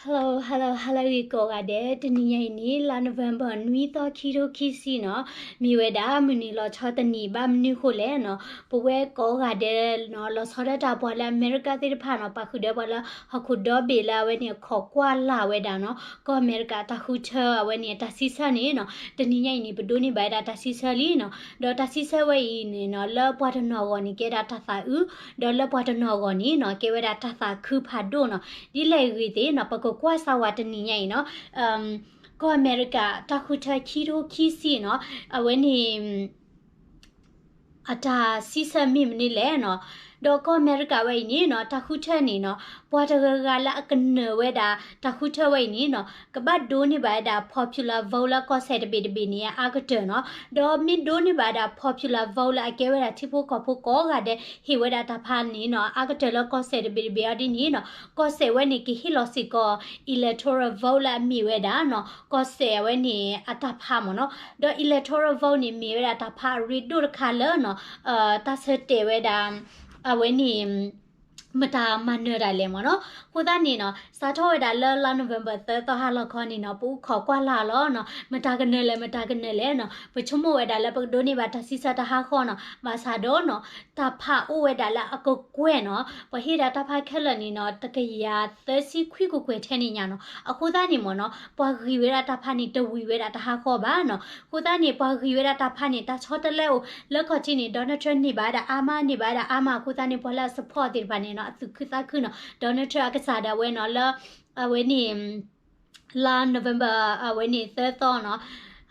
Hello hello hello ဂ့ၤကိးဂၤဒဲး, တနံၤညါအံၤန့ၣ် လါ November နွံသီ ခံထိခံဆံနီၤ, မ့ၢ်ဝဲဒၣ်မုၢ်နံၤလီၤဆီတနံၤ, ဘၣ်မနုၤဃိလဲၣ်နီၤ, ပဝဲကိးဂၤဒဲးနီၤ လီၤဆီဒၣ်တၢ် ပှၤလၢအမဲရကၤသ့ၣ်တဖၣ်နီၤ ပာ်ဃုာ်ဒီးပှၤလၢဟီၣ်ခိၣ်ဒီဘ့ၣ်လၢအဝဲန့ၣ် ခိးကွၢ်လၢ်ဝဲဒၣ်နီၤ ကီၢ်အမဲရကၤတၢ်ဃုထၢအဝဲန့ၣ် တၢ်စံးဆၢန့ၣ်နီၤ, တနံၤညါအံၤန့ၣ် ပဒိးန့ၢ်ဘၣ်ဝဲဒၣ်တၢ်စံးဆၢလံနီၤ, ဒီးတၢ်စံးဆၢဝဲအံၤန့ၣ်နီၤ လၢပှၤတနီၤအဂီၢ်န့ၣ် ကဲဒၣ်တၢ်သးအုး, ဒီးလၢပှၤတနီၤအဂီၢ်န့ၣ်နီၤ ကဲဝဲဒၣ်တၢ်သးခုဖးဒိၣ်နီၤ, ဒ်လဲၣ်ဂ့ၤသ့ၣ်နီၤ ပကကွၢ်စၢ်ဝဲတနံၤညါအံၤနီၤ, ကီၢ်အမဲရကၤတၢ်ဃုထၢခံထိခံဆံနီၤ, အဝဲန့ၣ် အတၢ်စံးဆၢမ့ၢ်မနုၤလဲၣ်နီၤ, ဒီးကီၢ်အမဲရကၤဝဲအံၤန့ၣ်နီၤ တၢ်ဃုထၢန့ၣ်နီၤ ပှၤတဂၤဂၤလၢအကနၢၤဝဲဒၣ် တၢ်ဃုထၢဝဲအံၤန့ၣ်နီၤ ကဘၣ်ဒိးန့ၢ်ဘၣ်ဝဲဒၣ် popular vote လၢကီၢ်စဲၣ်တဘ့ၣ်တဘ့ၣ်န့ၣ် အါကတၢၢ်နီၤ, ဒီးမ့ၢ်ဒိးန့ၢ်ဘၣ်ဝဲဒၣ် popular vote လၢအကဲဝဲဒၣ်ထံဖိကီၢ်ဖိကိးဂၤဒဲး ဟ့ၣ်ဝဲဒၣ်တၢ်ဖးန့ၣ်နီၤ အါကတၢၢ်လၢကီၢ်စဲၣ်တဘ့ၣ်တဘ့ၣ်အီၤဒ်န့ၣ်နီၤ ကီၢ်စဲၣ်ဝဲန့ၣ် ကဟ့ၣ်လီၤစ့ၢ်ကီး electoral vote လၢအမ့ၢ်ဝဲဒၣ်နီၤ ကီၢ်စဲၣ်အဝဲန့ၣ် အတၢ်ဖးမ့ၢ်နီၤ, ဒီး electoral vote န့ၣ် မ့ၢ်ဝဲဒၣ်တၢ်ဖးအရ့ဒိၣ်တခါလၢနီၤ တၢ်ဆၢတဲာ်ဝဲဒၣ် အဝဲန့ၣ် မတၤမၤနၢၤတၢ်လဲၣ်မ့ၢ်နီၤ, အဃိသတးန့ၣ်နီၤ စးထီၣ်ဝဲဒၣ်လၢလါ November သၢသီဟါလီၤခီန့ၣ်နီၤ ပအိၣ်ခိးကွၢ်လၢ်လီၤနီၤ မတၤကနၢၤလဲၣ် မတၤကနၢၤလဲၣ်နီၤ ပဆိကမိၣ်ဝဲဒၣ်လၢပကဒိးန့ၢ်ဘၣ်တၢ်စံးဆၢတဟါဃီနီၤ ဘၣ်ဆၣ်ဒီးနီၤ တၢ်ဖးအိၣ်ဝဲဒၣ်လၢအကကွဲၢ်နီၤ ပှၤဟ့ၣ်ဒၣ်တၢ်ဖးခဲလၢာ်န့ၣ်နီၤ တကယၤသၢဆံခွံကကွဲၢ်ထဲန့ၣ်ညါနီၤ အဃိသတးန့ၣ်မ့ၢ်နီၤ ပှၤဂံၢ်ဝဲဒၣ်တၢ်ဖးန့ၣ် တဝံၤဝဲဒၣ်တဟါဃီဘၣ်နီၤ အဃိသတးန့ၣ် ပှၤဂံၢ်ဝဲဒၣ်တၢ်ဖးန့ၣ် တၢ်ဆီတလဲအိၣ် လၢခီၣ်ထံးန့ၣ် Donald Trump န့ၢ်ဘၣ်ဝဲဒၣ်အါမး န့ၢ်ဘၣ်ဝဲဒၣ်အါမး အဃိသတးန့ၣ် ပှၤလၢအ support သ့ၣ်တဖၣ်န့ၣ်နီၤ အသူၣ်ခုသးခုနီၤ Donald Trump အကစၢ်ဒၣ်ဝဲနီၤ လၢ အဝဲန့ၣ် လါ November အဝဲန့ၣ် သၢသီနီၤ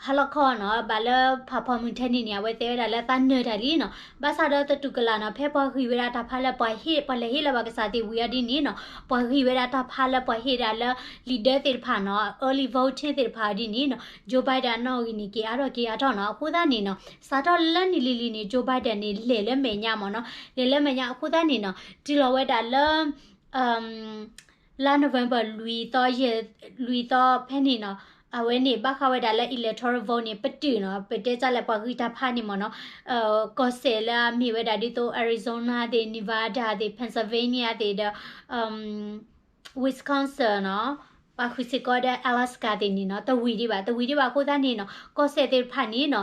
ဟါလီၤခီနီၤ ဘၣ်လၢဖးဖီမုၢ်ထဲန့ၣ်န့ၣ် အဝဲတဲဝဲဒၣ်လၢသးနၢၤတၢ်လံနီၤ ဘၣ်ဆၣ်ဒီးတတူၢ်ကလာ်နီၤ ဖဲပှၤဂံၢ်ဝဲဒၣ်တၢ်ဖးလၢပှၤဟ့ၣ် ပှၤလဲၤဟ့ၣ်လၢပှၤကစၢ်သ့ၣ်ဝံၤအီၤဒ်န့ၣ်နီၤ ပှၤဂံၢ်ဝဲဒၣ်တၢ်ဖးလၢပှၤဟ့ၣ်ဒၣ်လၢ leader သ့ၣ်တဖၣ်နီၤ early voting သ့ၣ်တဖၣ်အီၤဒ်န့ၣ်နီၤ Joe Biden အနီၣ်ဂံၢ်န့ၣ် က့ၤအါထီၣ်က့ၤအါထီၣ်နီၤ အဃိသတးန့ၣ်နီၤ စးထီၣ်လၢနံၣ်လံၤလံၤန့ၣ် Joe Biden န့ၣ် လဲၤလၢမဲာ်ညါမ့ၢ်နီၤ လဲၤလၢမဲာ်ညါအဃိသတးန့ၣ်နီၤ တုၤလီၤဝဲဒၣ်လၢ လါ November လွံၢ်သီ ယဲၢ် လွံၢ်သီဖဲန့ၣ်နီၤ အဝဲန့ၣ် ဘၣ်ဃးဝဲဒၣ်လၢ electoral vote န့ၣ် ပတုာ်နီၤ ပတဲတၢ်လၢပှၤဂံၢ်တၢ်ဖးန့ၣ်မ့ၢ်နီၤ ကီၢ်စဲၣ်လၢအမ့ၢ်ဝဲဒၣ်ဒ်သိး Arizona သ့ၣ် Nevada သ့ၣ် Pennsylvania သ့ၣ်ဒီး Wisconsin နီၤ ပာ်ဃုာ်စ့ၢ်ကီးဒီး Alaska သ့ၣ်န့ၣ်နီၤ တဝံၤဒံးဘၣ် တဝံၤဒံးဘၣ်အဃိသတးန့ၣ်နီၤ ကီၢ်စဲၣ်သ့ၣ်တဖၣ်န့ၣ်နီၤ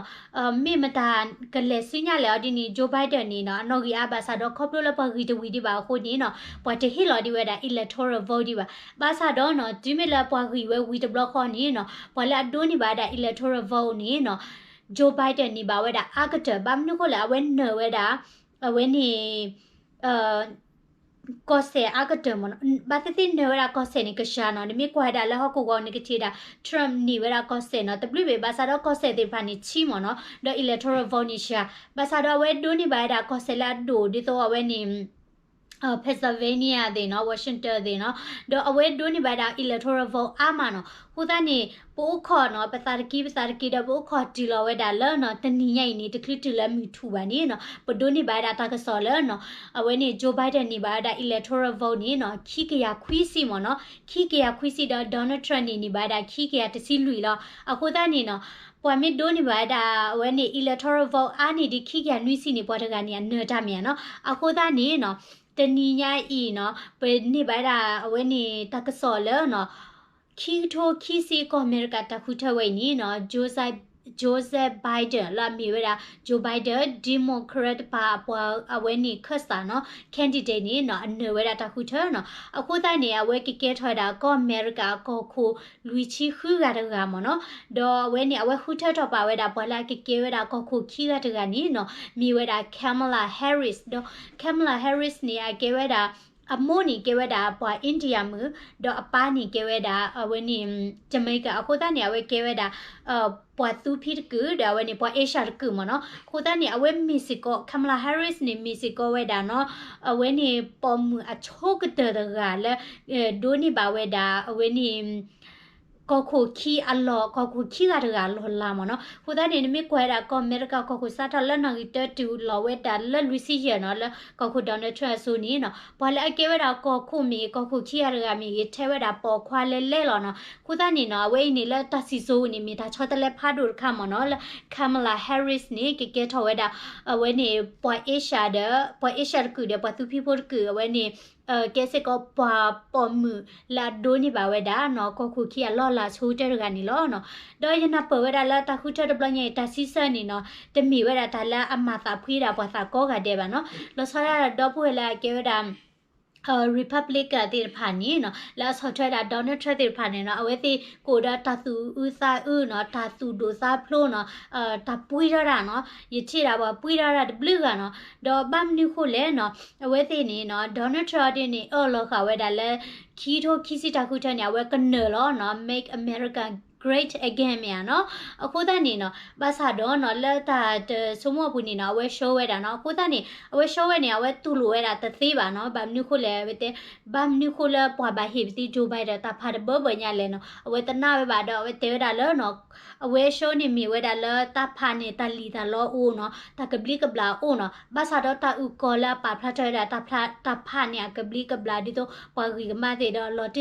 မ့ၢ်မတၤကလဲၤဆူညါလဲၣ်အီၤဒ်န့ၣ် Joe Biden န့ၣ်နီၤ အနီၣ်ဂံၢ်အါဘၣ်ဆၣ်ဒီး ခီဖျိလၢပှၤဂံၢ်တဝံၤဒံးဘၣ်အဃိန့ၣ်နီၤ ပှၤတဟ့ၣ်လီၤဒံးဝဲဒၣ် electoral vote ဒံးဘၣ် ဘၣ်ဆၣ်ဒီးနီၤ တုၤမ့ၢ်လၢပှၤဂံၢ်ဝဲဝံၤတဘျီဃီန့ၣ်နီၤ ပှၤလၢအဒိးန့ၢ်ဘၣ်ဝဲဒၣ် electoral vote န့ၣ်နီၤ Joe Biden န့ၢ်ဘၣ်ဝဲဒၣ်အါကတၢၢ် ဘၣ်မနုၤဃိလဲၣ် အဝဲနၢၤဝဲဒၣ် အဝဲန့ၣ် ကီၢ်စဲၣ်အါကတၢၢ်မ့ၢ်နီၤ ဘၣ်သ့ၣ်သ့ၣ်နၢၤဝဲဒၣ်ကီၢ်စဲၣ်န့ၣ် ကစှၤနီၤ နမ့ၢ်ကွၢ်ဝဲဒၣ်လၢဟီၣ်ခိၣ်ဂီၤန့ၣ် ကထံၣ်ဝဲဒၣ် Trump န့ၢ်ဝဲဒၣ်ကီၢ်စဲၣ်နီၤ တဘျုးဘ့ၣ် ဘၣ်ဆၣ်ဒီးကီၢ်စဲၣ်သ့ၣ်တဖၣ်န့ၣ် ဆံမ့ၢ်နီၤ ဒီး electoral vote န့ၣ် စှၤ ဘၣ်ဆၣ်ဒီးအဝဲဒိးန့ၢ်ဘၣ်ဝဲဒၣ်ကီၢ်စဲၣ်လၢအဒိၣ် ဒ်သိးအဝဲန့ၣ် Pennsylvania သ့ၣ်နီၤ Washington သ့ၣ်နီၤ ဒီးအဝဲဒိးန့ၢ်ဘၣ်ဝဲဒၣ် electoral vote အါမးနီၤ အဃိသတးန့ၣ် ပအိၣ်ခိးနီၤ ပသးတကံ ပသးတကံဒီး ပအိၣ်ခိးတုၤလီၤဝဲဒၣ်လၢနီၤ တနံၤညါအံၤန့ၣ် တချုးတုၤလၢမုၢ်ထူၣ်ဘၣ်န့ၣ်နီၤ ပဒိးန့ၢ်ဘၣ်ဝဲဒၣ်တၢ်ကစီၣ်လၢနီၤ အဝဲန့ၣ် Joe Biden န့ၢ်ဘၣ်ဝဲဒၣ် electoral vote န့ၣ်နီၤ ခံကယၤခွံဆံမ့ၢ်နီၤ ခံကယၤခွံဆံဒီး Donald Trump န့ၣ် န့ၢ်ဘၣ်ဝဲဒၣ်ခံကယၤတဆံလွံၢ်လီၤ အဃိသတးန့ၣ်နီၤ ပှၤမ့ၢ်ဒိးန့ၢ်ဘၣ်ဝဲဒၣ် အဝဲန့ၣ် electoral vote အါန့ၢ်ဒံးခံကယၤနွံဆံန့ၣ် ပှၤတဂၤန့ၣ် အနၢၤတၢ်မ့ၢ်ဧါနီၤ အဃိသတးန့ၣ်နီၤ တနံၤညါအံၤနီၤ ပန့ၢ်ဘၣ်ဝဲဒၣ် အဝဲန့ၣ် တၢ်ကစီၣ်လၢနီၤ ခံကထိခံဆံ ကီၢ်အမဲရကၤတၢ်ဃုထၢဝဲအံၤန့ၣ်နီၤ Joseph Joseph Biden လၢအမ့ၢ်ဝဲဒၣ် Joe Biden Democrat တပၤအပှၤအဝဲန့ၣ်ခၢၣ်စးနီၤ candidate န့ၣ်နီၤ အနၢၤဝဲဒၣ်တၢ်ဃုထၢနီၤ အဃိသတးန့ၣ် အဝဲကကဲထီၣ်ဝဲဒၣ်ကီၢ်အမဲရကၤကီၢ်ခိၣ်လွံၢ်ဆံဃုဂၤတဂၤမ့ၢ်နီၤ ဒီးအဝဲန့ၣ် အဝဲဃုထၢထီၣ်ပာ်ဝဲဒၣ်ပှၤလၢအကကဲဝဲဒၣ်ကီၢ်ခိၣ်ခံဂၤတဂၤန့ၣ်နီၤ မ့ၢ်ဝဲဒၣ် Kamala Harris ဒီး Kamala Harris န့ၣ် အကဲဝဲဒၣ် အမိၢ်န့ၣ်ကဲဝဲဒၣ်ပှၤ India မုၣ် ဒီးအပၢ်န့ၣ်ကဲဝဲဒၣ် အဝဲန့ၣ် Jamaica အဃိသတးန့ၣ် အဝဲကဲဝဲဒၣ် ပှၤသူဖံတကုာ် ဒီးအဝဲန့ၣ် ပှၤ Asia တကုာ်မ့ၢ်နီၤ အဃိသတးန့ၣ် အဝဲမ့ၢ်စ့ၢ်ကီး Kamala Harris န့ၣ် မ့ၢ်စ့ၢ်ကီးဝဲဒၣ်နီၤ အဝဲန့ၣ် ပိာ်မုၣ်အဆိကတၢၢ်တဂၤလၢ ဒိးန့ၢ်ဘၣ်ဝဲဒၣ် အဝဲန့ၣ် ကီၢ်ခိၣ်ခံအလီၢ် ကီၢ်ခိၣ်ခံဂၤတဂၤအလီၢ်လၤမ့ၢ်နီၤ အဃိသတးန့ၣ် နမ့ၢ်ကွၢ်ဝဲဒၣ်ကီၢ်အမဲရကၤကီၢ်ခိၣ်စးထီၣ်လၢနီၣ်ဂံၢ်တၢတုၤလီၤဝဲဒၣ်လၢလွံၢ်ဆံယဲၢ်နီၤ လၢကီၢ်ခိၣ် Donald Trump အစိၤန့ၣ်နီၤ ပှၤလၢအကဲဝဲဒၣ်ကီၢ်ခိၣ်မ့ၢ်ဂ့ၤ ကီၢ်ခိၣ်ခံဂၤတဂၤမ့ၢ်ဂ့ၤ ထဲဝဲဒၣ်ပိာ်ခွါလဲလဲလီၤနီၤ အဃိသတးန့ၣ်နီၤ အဝဲအံၤန့ၣ်လၢတၢ်စံၣ်စိၤန့ၣ် မ့ၢ်တၢ်ဆီတလဲဖးဒိၣ်တခါမ့ၢ်နီၤ လၢ Kamala Harris န့ၣ် ကကဲထီၣ်ဝဲဒၣ် အဝဲန့ၣ် ပှၤ Asia ဒီး ပှၤ Asia တကုာ်ဒီး ပှၤသူဖံဖိတကုာ် အဝဲန့ၣ် ကဲစ့ၢ်ကီးပှၤပိာ်မုၣ်လၢအဒိးန့ၢ်ဘၣ်ဝဲဒၣ်နီၤ ကီၢ်ခိၣ်ခံအလီၢ်လၤဆိကတၢၢ်တဂၤန့ၣ်လီၤနီၤ. ဒီးယနၢ်ပၢၢ်ဝဲဒၣ်လၢတၢ်ဃုထၢတဘျီညါအံၤ တၢ်စံးဆၢန့ၣ်နီၤ တမ့ၢ်ဝဲဒၣ်တၢ်လၢအမၤသးဖှံဒၣ်ပှၤသးကိးဂၤဒဲးဘၣ်နီၤ. လီၤဆီဒၣ်တၢ်ဒီပုၢ်ဝဲၢ်လၢအကဲဝဲဒၣ် Republican သ့ၣ်တဖၣ်န့ၣ်နီၤ လၢအဆီၣ်ထွဲဒၣ် Donald Trump သ့ၣ်တဖၣ်န့ၣ်နီၤ အဝဲသ့ၣ်ကအိၣ်ဒီးတၢ်သူၣ်အုးသးအုးနီၤ တၢ်သူၣ်ဒိၣ်သးဖျိးနီၤ တၢ်ပှံထီၣ်တၢ်နီၤ ယထံၣ်ဒၣ်ပှၤပှံထီၣ်တၢ်တဘျုးဂၤနီၤ. ဒီးဘၣ်မနုၤဃိလဲၣ်နီၤ အဝဲသ့ၣ်န့ၣ်နီၤ Donald Trump ဒ်န့ၣ် အၢၣ်လီၤဃာ်ဝဲဒၣ်လၢ ခံထိခံဆံတၢ်ဃုထၢန့ၣ် အဝဲကနၢၤလီၤနီၤ Make America Great Again မ့ၢ်ဧါနီၤ. အဃိသတးန့ၣ်နီၤ ဘၣ်ဆၣ်ဒီးနီၤ လၢတၢ်တဆိကမိၣ်အပူၤန့ၣ်နီၤ အဝဲ show ဝဲဒၣ်နီၤ. အဃိသတးန့ၣ် အဝဲ show ဝဲန့ၣ် အဝဲတူၢ်လိာ်ဝဲဒၣ်တသ့ဘၣ်နီၤ. ဘၣ်မနုၤဃိလဲၣ် အဝဲတဲ ဘၣ်မနုၤဃိလၢပှၤဘၣ်ဟ့ၣ်ပသံ Joe Biden တၢ်ဖးတဘၢဘၢညါလဲၣ်နီၤ အဝဲတနာ်ဝဲဘၣ်ဒီး အဝဲတဲဝဲဒၣ်လၢနီၤ အဝဲ show န့ၣ်မ့ၢ်ဝဲဒၣ်လၢတၢ်ဖးန့ၣ် တၢ်လံၣ်တၢ်လီအိၣ်နီၤ တၢ်ကဘျံးကဘျၣ်အိၣ်နီၤ. ဘၣ်ဆၣ်ဒီးတၢ်အုၣ်ကီၤလၢအပာ်ဖျါထီၣ်ဝဲဒၣ် တၢ်ဖးန့ၣ် အကဘျံးကဘျၣ်ဒ်သိး ပှၤဂံၢ်ကမါသ့ၣ်ဒီး လီၤတံၢ်လီၤဆဲးန့ၣ် တအိၣ်နီတမံၤဘၣ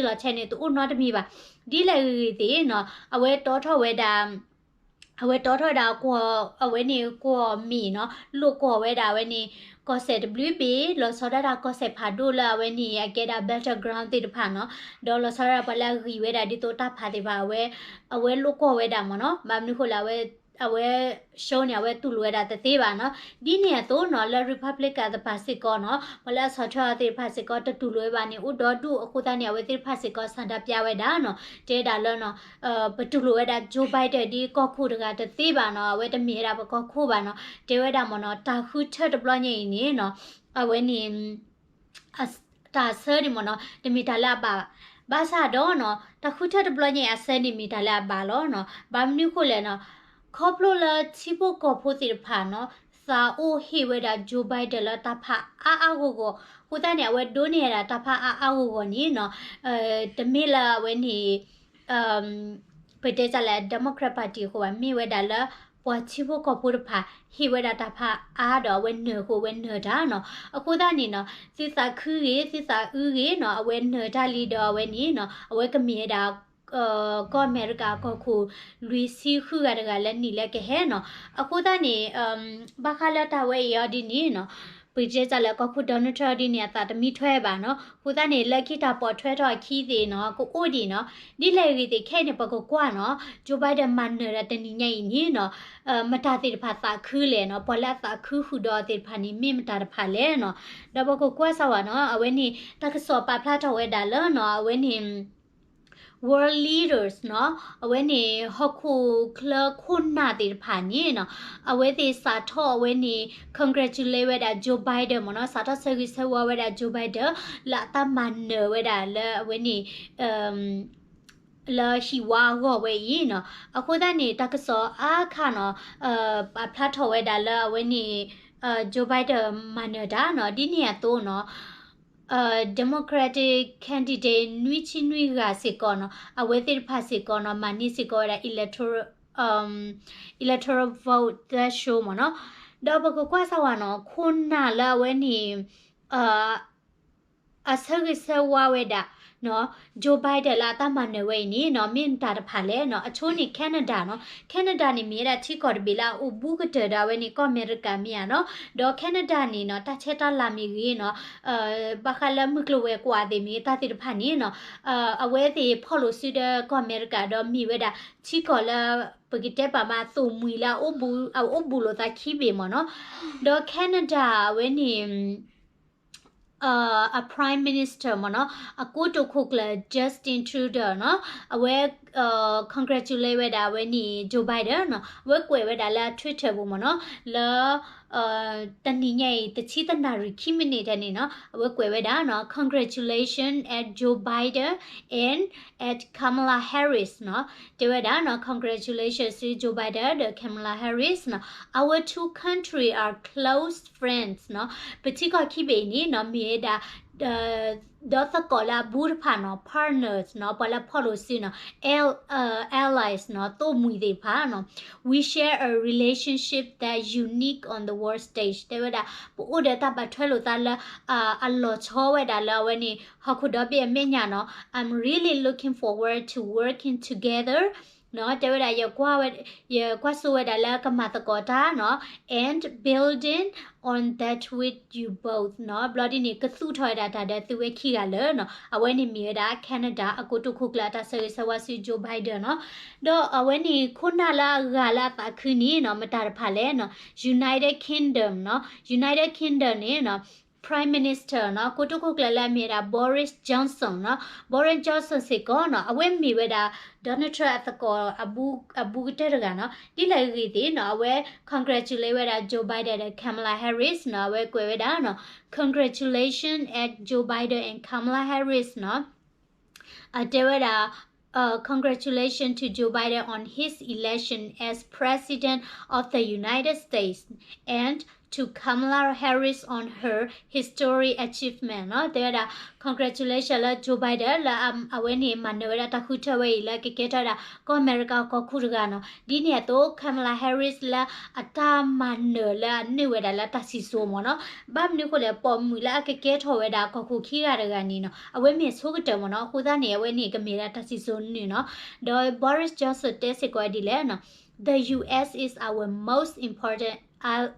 ်. ဒ်လဲၣ်ဂ့ၤဂ့ၤသ့ၣ်နီၤ အဝဲတီထီၣ်ဝဲဒၣ် အဝဲတီထီၣ်ဝဲဒၣ်ကွီၢ် အဝဲန့ၣ်ကွီၢ်မ့ၢ်နီၤ လိာ်ကွီၢ်ဝဲဒၣ်အဝဲန့ၣ် ကီၢ်စဲၣ်တဘျုးဘ့ၣ် လီၤဆီဒၣ်တၢ်ကီၢ်စဲၣ်ဖးဒိၣ်လၢအဝဲန့ၣ် အကဲဒၣ် battleground သ့ၣ်တဖၣ်နီၤ. ဒီးလီၤဆီဒၣ်တၢ်ပှၤလၢအဂံၢ်ဝဲဒၣ်ဒ်သိးတၢ်ဖးသ့ၣ်တဖၣ် အဝဲ အဝဲလိာ်ကွီၢ်ဝဲဒၣ်မ့ၢ်နီၤ. ဘၣ်မနုၤဃိလဲၣ် အဝဲ အဝဲ show န့ၣ် အဝဲတူၢ်လိာ်ဝဲဒၣ်တသ့ဘၣ်နီၤ. ဒ်န့ၣ်အသိးနီၤ လၢ Republican သ့ၣ်တဖၣ်စ့ၢ်ကီးနီၤ ပှၤလၢအဆီၣ်ထွဲအီၤသ့ၣ်တဖၣ်စ့ၢ်ကီး တတူၢ်လိာ်ဝဲဘၣ်န့ၣ် အိၣ်ဒီဒူၣ်အဃိသတးန့ၣ် အဝဲသ့ၣ်တဖၣ်စ့ၢ်ကီး ဆန္ဒပြ ဝဲဒၣ်နီၤ တဲဒၣ်လၢနီၤ ပတူၢ်လိာ်ဝဲဒၣ် Joe Biden ဒ်ကီၢ်ခိၣ်တဂၤတသ့ဘၣ်နီၤ အဝဲတမ့ၢ်ဝဲဒၣ်ပကီၢ်ခိၣ်ဘၣ်နီၤ တဲဝဲဒၣ်မ့ၢ်နီၤ တၢ်ဃုထၢတဘျီညါအံၤန့ၣ်နီၤ အဝဲန့ၣ် တၢ်ဆၢန့ၣ်မ့ၢ်နီၤ တမ့ၢ်တၢ်လၢအဘၣ်ဘၣ်. ဘၣ်ဆၣ်ဒီးနီၤ တၢ်ဃုထၢတဘျီညါအံၤအဆၢန့ၣ်မ့ၢ်တၢ်လၢအဘၣ်လီၤနီၤ. ဘၣ်မနုၤဃိလဲၣ်နီၤ ခီဖျိလၢထံဖိကီၢ်ဖိသ့ၣ်တဖၣ်နီၤ သးအိၣ်ဟ့ၣ်ဝဲဒၣ် Joe Biden လၢတၢ်ဖးအါအါဂီၢ်ဂီၢ် အဃိသတးန့ၣ် အဝဲဒိးန့ၢ်ဝဲဒၣ်တၢ်ဖးအါအါဂီၢ်ဂီၢ်န့ၣ်နီၤ တမ့ၢ်လၢအဝဲန့ၣ် ပတဲတၢ်လၢ Democrat Party အဃိဘၣ် မ့ၢ်ဝဲဒၣ်လၢ ပှၤထံဖိကီၢ်ဖိတဖၣ် ဟ့ၣ်ဝဲဒၣ်တၢ်ဖးအါဒီးအဝဲနၢၤအဃိ အဝဲနၢၤတၢ်နီၤ. အဃိသတးန့ၣ်နီၤ သုသးခုဂ့ၤ သုသးအုးဂ့ၤနီၤ အဝဲနၢၤတၢ်လံဒီးအဝဲန့ၣ်နီၤ အဝဲကမ့ၢ်ဝဲဒၣ် ကီၢ်အမဲရကၤကီၢ်ခိၣ် လွံၢ်ဆံဃုဂၤတဂၤလၢနံၣ်လၢကဟဲနီၤ. အဃိသတးန့ၣ် ဘၣ်ဃးလၢတၢ်ဝဲအံၤအီၤဒ်န့ၣ်နီၤ ပတဲတၢ်လၢကီၢ်ခိၣ် Donald Trump ဒ်န့ၣ် အသးတမံထွဲဘၣ်နီၤ. အဃိသတးန့ၣ် လၢခံတၢ်ပိာ်ထွဲထီၣ်အခံသ့ၣ်နီၤ ကအိၣ်ဒံးနီၤ ဒ်လဲၣ်ဂ့ၤသ့ၣ်ခဲအံၤန့ၣ် ပကကွၢ်နီၤ Joe Biden မၤနၢၤဒီးတနံၤညါအံၤန့ၣ်နီၤ မတၤသ့ၣ်တဖၣ်သးခုလဲၣ်နီၤ ပှၤလၢအသးခုဃုာ်ဒီးသ့ၣ်တဖၣ်န့ၣ် မ့ၢ်မတၤတဖၣ်လဲၣ်နီၤ. ဒီးပကကွၢ်စၢ်ဝဲနီၤ အဝဲန့ၣ် တၢ်ကစီၣ်ပာ်ဖျါထီၣ်ဝဲဒၣ်လၢနီၤ အဝဲန့ၣ် world leaders နီၤ အဝဲန့ၣ် ဟီၣ်ခိၣ်ချၢခိၣ်နၢ်သ့ၣ်တဖၣ်န့ၣ်နီၤ အဝဲသ့ၣ်စးထီၣ်အဝဲန့ၣ် congratulate ဝဲဒၣ် Joe Biden မ့ၢ်နီၤ စးထီၣ်ဆၢဂ့ၤဆၢဝါဝဲဒၣ် Joe Biden လၢအတၢ်မၤနၢၤဝဲဒၣ်လၢအဝဲန့ၣ် လၢဟံၣ်ဝါအဂီၢ်ဝဲအံၤနီၤ. အဃိသတးန့ၣ် တၢ်ကစီၣ်အါခါနီၤ ပာ်ဖျါထီၣ်ဝဲဒၣ်လၢအဝဲန့ၣ် Joe Biden မၤနၢၤတၢ်နီၤ ဒ်န့ၣ်အသိးနီၤ Democratic candidate နွံဆံနွံဂၤစ့ၢ်ကီးနီၤ အဝဲသ့ၣ်တဖၣ်စ့ၢ်ကီးနီၤ မၤန့ၢ်စ့ၢ်ကီးဝဲဒၣ် electoral electoral vote threshold မ့ၢ်နီၤ. ဒီးပကကွၢ်စၢ်ဝဲနီၤ ခိၣ်နၢ်လၢအဝဲန့ၣ် အဆၢဂ့ၤဆၢဝါဝဲဒၣ် Joe Biden လၢအတၢ်မၤနၢၤဝဲအံၤန့ၣ်နီၤ မ့ၢ်မတၤတဖၣ်လဲၣ်နီၤ. အဆိန့ၣ် Canada နီၤ Canada န့ၣ် မ့ၢ်ဝဲဒၣ်ထံကီၢ်တဘ့ၣ်လၢအအိၣ်ဘူးကတၢၢ်ဒီးအဝဲန့ၣ် ကီၢ်အမဲရကၤမ့ၢ်ဧါနီၤ. ဒီး Canada န့ၣ်နီၤ တၢ်ဆဲးတၢ်လၤမ့ၢ်ဂ့ၤနီၤ ဘၣ်ဃးလၢမုၢ်ကျိၤဝဲၤကွာ်သ့ၣ်မ့ၢ်ဂ့ၤ တၢ်သ့ၣ်တဖၣ်န့ၣ်နီၤ အဝဲသ့ၣ်ဖီၣ်လိာ်စုဒီးကီၢ်အမဲရကၤဒီးမ့ၢ်ဝဲဒၣ် ထံကီၢ်လၢ ပကတဲပာ်မးသိၣ်မှံၤလၢ အအိၣ်ဘူးလိာ်သးခံဘ့ၣ်မ့ၢ်နီၤ. ဒီး Canada အဝဲန့ၣ် အ Prime Minister မ့ၢ်နီၤ အကိတိာ်ခိၣ်ကျၢၢ် Justin Trudeau နီၤ အဝဲ congratulate ဝဲဒၣ်အဝဲန့ၣ် Joe Biden နီၤ အဝဲကွဲးဝဲဒၣ်လၢ Twitter ပူၤမ့ၢ်နီၤ လၢ တနံၤညါအံၤ တဆံတနၣ်ရံၣ်ခံမံးနံးထဲန့ၣ်နီၤ အဝဲကွဲးဝဲဒၣ်နီၤ Congratulations at Joe Biden and at Kamala Harris နီၤ တဲဝဲဒၣ်နီၤ congratulations to Joe Biden ဒီး Kamala Harris နီၤ our two country are close friends နီၤ ပထံကီၢ်ခံဘ့ၣ်အံၤန့ၣ်နီၤ မ့ၢ်ဝဲဒၣ် ဒီးသကိးလၢအဘူးတဖၣ်နီၤ partners နီၤ ပှၤလၢဖီၣ်လိာ်စုနီၤ al- allies နီၤ သိၣ်မှံၤသ့ၣ်တဖၣ်နီၤ we share a relationship that unique on the world stage တဲဝဲဒၣ် ပအိၣ်ဒီးတၢ်ဘၣ်ထွဲလိာ်သးလၢ အလီၤဆီဝဲဒၣ်လၢအဝဲန့ၣ် ဟီၣ်ခိၣ်ဒီဘ့ၣ်အမဲာ်ညါနီၤ I'm really looking forward to working together နီၤ တဲဝဲဒၣ် ယကွၢ်ဝဲ ယကွၢ်စိဝဲဒၣ်လၢကမၤသကိးတၢ်နီၤ and building on that with you both နီၤ ဘျီဒ်န့ၣ် ကသူၣ်ထီၣ်ဝဲဒၣ်တၢ်ဒီးသုဝဲခံဂၤလၢနီၤ အဝဲန့ၣ်မ့ၢ်ဝဲဒၣ် Canada အကိတိာ်ခိၣ်ကျၢၢ်အတၢ်ဆၢဂ့ၤဆၢဝါဆူ Joe Biden နီၤ ဒီးအဝဲန့ၣ်ခိၣ်နၢ်လၢအဂၤလၢအသးခုန့ၣ်နီၤ မတၤတဖၣ်လဲၣ်နီၤ United Kingdom နီၤ United Kingdom န့ၣ်နီၤ Prime Minister နီၤ ကိတိာ်ခိၣ်ကျၢၢ်လၢအမ့ၢ်ဝဲဒၣ် Boris Johnson နီၤ Boris Johnson စ့ၢ်ကီးနီၤ အဝဲမ့ၢ်ဝဲဒၣ် Donald Trump အသကိး အဘူးကတၢၢ်တဂၤနီၤ ဒ်လဲၣ်ဂ့ၤဂ့ၤသ့ၣ်နီၤ အဝဲ congratulate ဝဲဒၣ် Joe Biden ဒီး Kamala Harris နီၤ အဝဲကွဲးဝဲဒၣ်နီၤ congratulations at Joe Biden and Kamala Harris နီၤ အတဲဝဲဒၣ် congratulations to Joe Biden on his election as President of the United States and to Kamala Harris on her historic achievement နီၤ တဲဝဲဒၣ် congratulation လၢ Joe Biden လၢအဝဲန့ၣ်မၤနၢၤဝဲဒၣ်တၢ်ဃုထၢဝဲအံၤလၢကကဲထီၣ်ဝဲဒၣ် ကီၢ်အမဲရကၤကီၢ်ခိၣ်တဂၤနီၤ ဒ်န့ၣ်အသိး Kamala Harris လၢအတၢ်မၤနၢၤလၢအနုာ်ဝဲဒၣ်လၢတၢ်စံၣ်စိၤမ့ၢ်နီၤ ဘၣ်မနုၤအဃိလဲၣ် ပိာ်မုၣ်လၢအကကဲထီၣ်ဝဲဒၣ်ကီၢ်ခိၣ်ခံဂၤတဂၤန့ၣ်နီၤ အဝဲမ့ၢ်အဆိကတၢၢ်မ့ၢ်နီၤ အဃိသတးန့ၣ် အဝဲန့ၣ်ကမ့ၢ်ဒၣ်တၢ်စံၣ်စိၤနုာ်နီၤ ဒီး Boris Johnson တဲစ့ၢ်ကီးဝဲဒ်လဲၣ်နီၤ The U S is our most important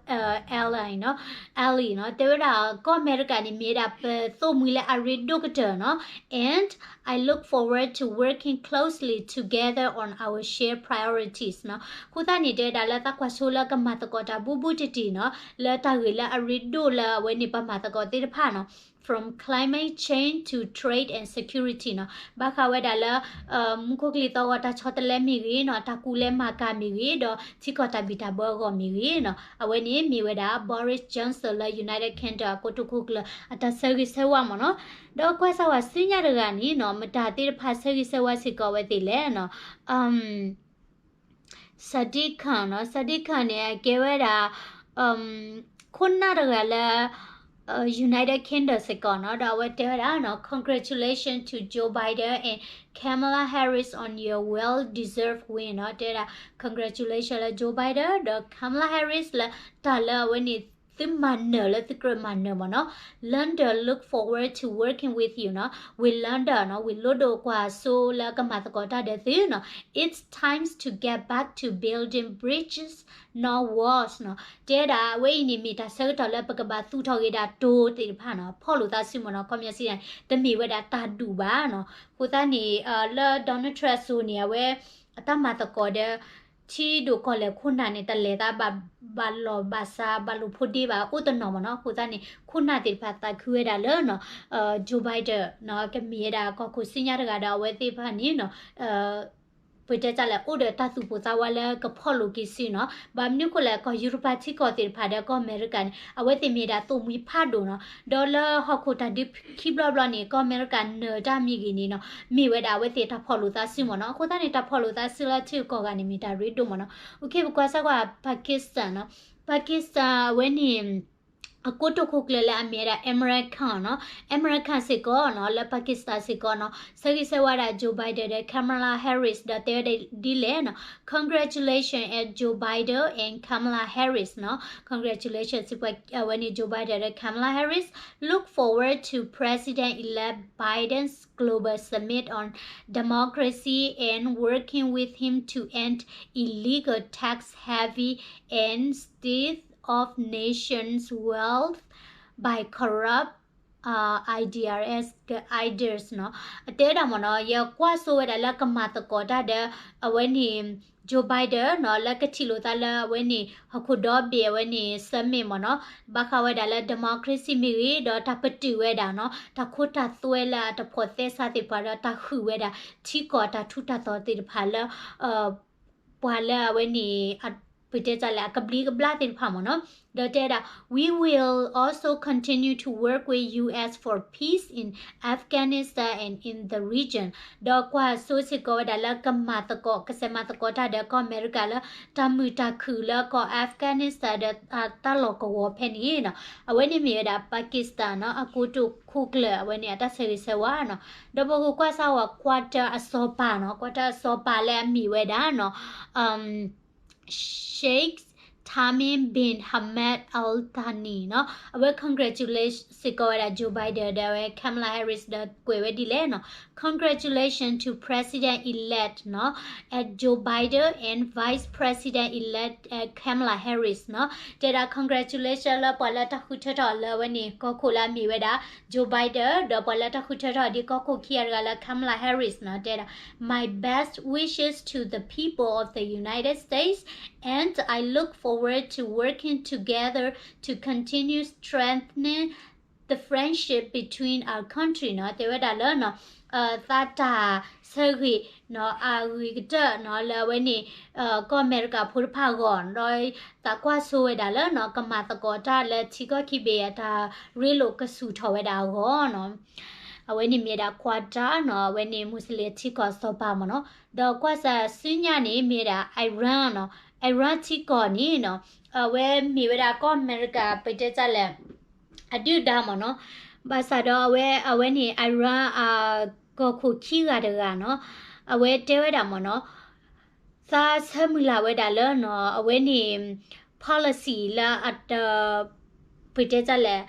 ally နီၤ ally နီၤ တဲဝဲဒၣ် ကီၢ်အမဲရကၤန့ၣ်မ့ၢ်ဝဲဒၣ်ပသိၣ်မှံၤလၢအရ့ဒိၣ်ကတၢၢ်နီၤ and I look forward to working closely together on our shared priorities နီၤ အဃိသတးန့ၣ် တဲဝဲဒၣ်လၢသးကွၢ်ဆိလၢကမၤသကိးတၢ်ဘူးဘူးတံၢ်တံၢ်နီၤ လၢတၢ်ဂ့ၢ်လၢအရ့ဒိၣ်လၢအဝဲန့ၣ်ပမၤသကိးသ့ၣ်တဖၣ်နီၤ from climate change to trade and security နီၤ ဘၣ်ဃးဝဲဒၣ်လၢ မူခိၣ်ကလံၤသီၣ်ဂီၤတၢ်ဆီတလဲမ့ၢ်ဂ့ၤနီၤ တၢ်ကူၣ်လဲၤမၤကၤမ့ၢ်ဂ့ၤ ဒီးထံကီၢ်တၢ်ဘံၣ်တၢ်ဘၢအဂီၢ်မ့ၢ်ဂ့ၤနီၤ အဝဲန့ၣ်မ့ၢ်ဝဲဒၣ် Boris Johnson လၢ United Kingdom အကိတိာ်ခိၣ်ကျၢၢ်အတၢ်ဆၢဂ့ၤဆၢဝါမ့ၢ်နီၤ ဒီးကွၢ်စၢ်ဝဲဆူညါတဂၤန့ၣ်နီၤ မတၤသ့ၣ်တဖၣ်ဆၢဂ့ၤဆၢဝါစ့ၢ်ကီးဝဲသ့ၣ်လဲၣ်နီၤ Sadiq Khan နီၤ Sadiq Khan န့ၣ် အကဲဝဲဒၣ် ခိၣ်နၢ်တဂၤလၢ United Kingdom စ့ၢ်ကီးနီၤ ဒီးအဝဲတဲဝဲဒၣ်နီၤ congratulations to Joe Biden and Kamala Harris on your well deserved win နီၤ တဲဝဲဒၣ် congratulation လၢ Joe Biden ဒီး Kamala Harris လၢတၢ်လၢအဝဲန့ၣ် သုမၤနၢၤလၢသုကြၢးမၤနၢၤမ့ၢ်နီၤ London look forward to working with you နီၤ ဝ့ၢ် London နီၤ ဝ့ၢ်လိၣ်ဒိၣ်ကွၢ်စိလၢကမၤသကိးတၢ်ဒီးသုနီၤ It's times to get back to building bridges not walls နီၤ တဲဒၣ်အဝဲအံၤန့ၣ်မ့ၢ်တၢ်ဆၢကတီၢ်လၢပကဘၣ်သူၣ်ထီၣ်က့ၤဒၣ်တိၤသ့ၣ်တဖၣ်နီၤ ဖီၣ်လိာ်သးစုမ့ၢ်နီၤ ခီပညီစံး တမ့ၢ်ဝဲဒၣ်တၢ်ဒူၣ်ဘၣ်နီၤ အဃိသတးန့ၣ် လၢ Donald Trump အစိၤန့ၣ် အဝဲ အတၢ်မၤသကိးဒီး ထံဒိၣ်ကီၢ်လဲၢ်ခိၣ်နၢ်န့ၣ် တလဲၤသးဘၣ် ဘၣ်လီၢ်ဘၣ်စး ဘၣ်လိာ်ဖိးဒ့ဘၣ် အိၣ်တနီၤမ့ၢ်နီၤ အဃိသတးန့ၣ် ခိၣ်နၢ်သ့ၣ်တဖၣ်သးခုဝဲဒၣ်လၢနီၤ Joe Biden နီၤ ကမ့ၢ်ဝဲဒၣ်ကီၢ်ခိၣ်ဆူညါတဂၤဒီးအဝဲသ့ၣ်တဖၣ်န့ၣ်နီၤ ပတဲတၢ်လဲၣ် အိၣ်ဒီးတၢ်သူၣ်ပိၢ်သးဝးလၢကဖီၣ်လိာ်က့ၤစုနီၤ ဘၣ်မနုၤအဃိလဲၣ် ကီၢ်ယူရပၤထံကီၢ်သ့ၣ်တဖၣ်ဒီးကီၢ်အမဲရကၤန့ၣ် အဝဲသ့ၣ်မ့ၢ်ဝဲဒၣ်သိၣ်မှံဖးဒိၣ်နီၤ ဒီးလၢဟီၣ်ခိၣ်တၢ်ဒုးခံဘျီဘျီန့ၣ် ကီၢ်အမဲရကၤနၢၤတၢ်မ့ၢ်ဂ့ၤန့ၣ်နီၤ မ့ၢ်ဝဲဒၣ်အဝဲသ့ၣ်တၢ်ဖီၣ်လိာ်သးစုမ့ၢ်နီၤ အဃိသတးန့ၣ် တၢ်ဖီၣ်လိာ်သးစုလၢထံဂုၤကီၢ်ဂၤန့ၣ် မ့ၢ်တၢ်ရ့ဒိၣ်မ့ၢ်နီၤ အိၣ်ခ့ ပကွၢ်စၢ်ကွၢ် Pakistan နီၤ Pakistan အဝဲန့ၣ် အကိတိာ်ခိၣ်ကျၢၢ်လၢအမ့ၢ်ဝဲဒၣ် Imran Khan နီၤ Imran Khan စ့ၢ်ကီးနီၤ လၢ Pakistan စ့ၢ်ကီးနီၤ ဆၢဂ့ၤဆၢဝါဒၣ် Joe Biden ဒီး Kamala Harris ဒီးတဲဝဲဒၣ်ဒ်လဲၣ်နီၤ Congratulations at Joe Biden and Kamala Harris နီၤ Congratulations စ့ၢ်ကီး အဝဲန့ၣ် Joe Biden ဒီး Kamala Harris look forward to President-elect Biden's global summit on democracy and working with him to end illegal tax heavy and steal of nation's wealth by corrupt I D R S က ideas နီၤ အတဲဒၣ်မ့ၢ်နီၤ ယကွၢ်စိဝဲဒၣ်လၢကမၤသကိးတၢ်ဒီး အဝဲန့ၣ် Joe Biden နီၤ လၢကထံၣ်လိာ်သးလၢအဝဲန့ၣ် ဟီၣ်ခိၣ်ဒီဘ့ၣ်အဝဲန့ၣ် summit မ့ၢ်နီၤ ဘၣ်ဃးဝဲဒၣ်လၢ democracy မ့ၢ်ဂ့ၤ ဒီးတၢ်ပတုာ်ဝဲဒၣ်နီၤ တၢ်ခိတၢ်သွဲလၢအတဖိးသဲစးသ့ၣ်တဖၣ်ဒီးတၢ်ဃုာ်ဝဲဒၣ် ထံကီၢ်တၢ်ထူးတၢ်တီၤသ့ၣ်တဖၣ်လၢ ပှၤလၢအဝဲန့ၣ် ပတဲတၢ်လဲၣ် အကဘျံးကဘျၣ်သ့ၣ်တဖၣ်မ့ၢ်နီၤ ဒီးတဲဒၣ် We will also continue to work with U S for peace in Afghanistan and in the region ဒီးကွၢ်စိစ့ၢ်ကီးဝဲဒၣ်လၢကမၤသကိး ကစဲးမၤသကိးတၢ်ဒီးကီၢ်အမဲရကၤလၢ တၢ်မုာ်တၢ်ခုၣ်လၢကီၢ် Afghanistan ဒီးတၢ်လီၢ်ကဝီၤဖဲန့ၣ်နီၤ အဝဲန့ၣ်မ့ၢ်ဝဲဒၣ် Pakistan နီၤ အကိတိာ်ခိၣ်ကျၢၢ် အဝဲန့ၣ်အတၢ်ဆၢဂ့ၤဆၢဝါနီၤ ဒီးပကကွၢ်စၢ်ဝဲ quarter အစီၤပၤနီၤ quarter အစီၤပၤလၢအမ့ၢ်ဝဲဒၣ်နီၤ Sheikh Tamim bin Hamad Al Thani နီၤ, အဝဲ congratulate စ့ၢ်ကီးဝဲဒၣ် Joe Biden ဒီးအဝဲ Kamala Harris ဒီးကွဲးဝဲဒ်လဲၣ်နီၤ, Congratulations to President-elect နီၤ Joe Biden and Vice President-elect Kamala Harris နီၤ, တဲဒၣ် congratulation လၢပှၤလၢတၢ်ဃုထၢထီၣ်လၢအဝဲန့ၣ် ကီၢ်ခိၣ်လၢအမ့ၢ်ဝဲဒၣ် Joe Biden ဒီးပှၤလၢတၢ်ဃုထၢထီၣ်ဒ်ကီၢ်ခိၣ်ခံဂၤတဂၤလၢ Kamala Harris နီၤ, တဲဒၣ် My best wishes to the people of the United States, and I look forward to working together to continue strengthening the friendship between our country နီၤ, တဲဝဲဒၣ်လၢနီၤ, သးတၢ်ဆၢဂ့ၤနီၤ အဂ့ၤကတၢၢ်နီၤ လၢအဝဲန့ၣ် ကီၢ်အမဲရကၤဖိတဖၣ်အဂီၢ် ဒီးသးကွၢ်ဆိဝဲဒၣ်လၢနီၤ ကမၤသကိးတၢ်လၢထံကီၢ်ခံဘ့ၣ်အတၢ်ရ့လိာ်ကဆူၣ်ထီၣ်ဝဲဒၣ်အဂီၢ်နီၤ, အဝဲန့ၣ်မ့ၢ်ဝဲဒၣ် Qatar နီၤ, အဝဲန့ၣ် Muslim ထံကီၢ်စီၤပၤမ့ၢ်နီၤ, ဒီးကွၢ်စၢ်ဆူညါန့ၣ် မ့ၢ်ဝဲဒၣ် Iran နီၤ, Iran ထံကီၢ်န့ၣ်နီၤ, အဝဲမ့ၢ်ဝဲဒၣ်ကီၢ်အမဲရကၤ ပတဲတၢ်လဲၣ် အဒုၣ်ဒါမ့ၢ်နီၤ, ဘၣ်ဆၣ်ဒီးအဝဲ အဝဲန့ၣ် Iran အကီၢ်ခိၣ်ခံဂၤတဂၤနီၤ, အဝဲတဲဝဲဒၣ်မ့ၢ်နီၤ, သးဆၢမုၢ်လၢ်ဝဲဒၣ်လၢနီၤ အဝဲန့ၣ် policy လၢအတ ပတဲတၢ်လဲၣ်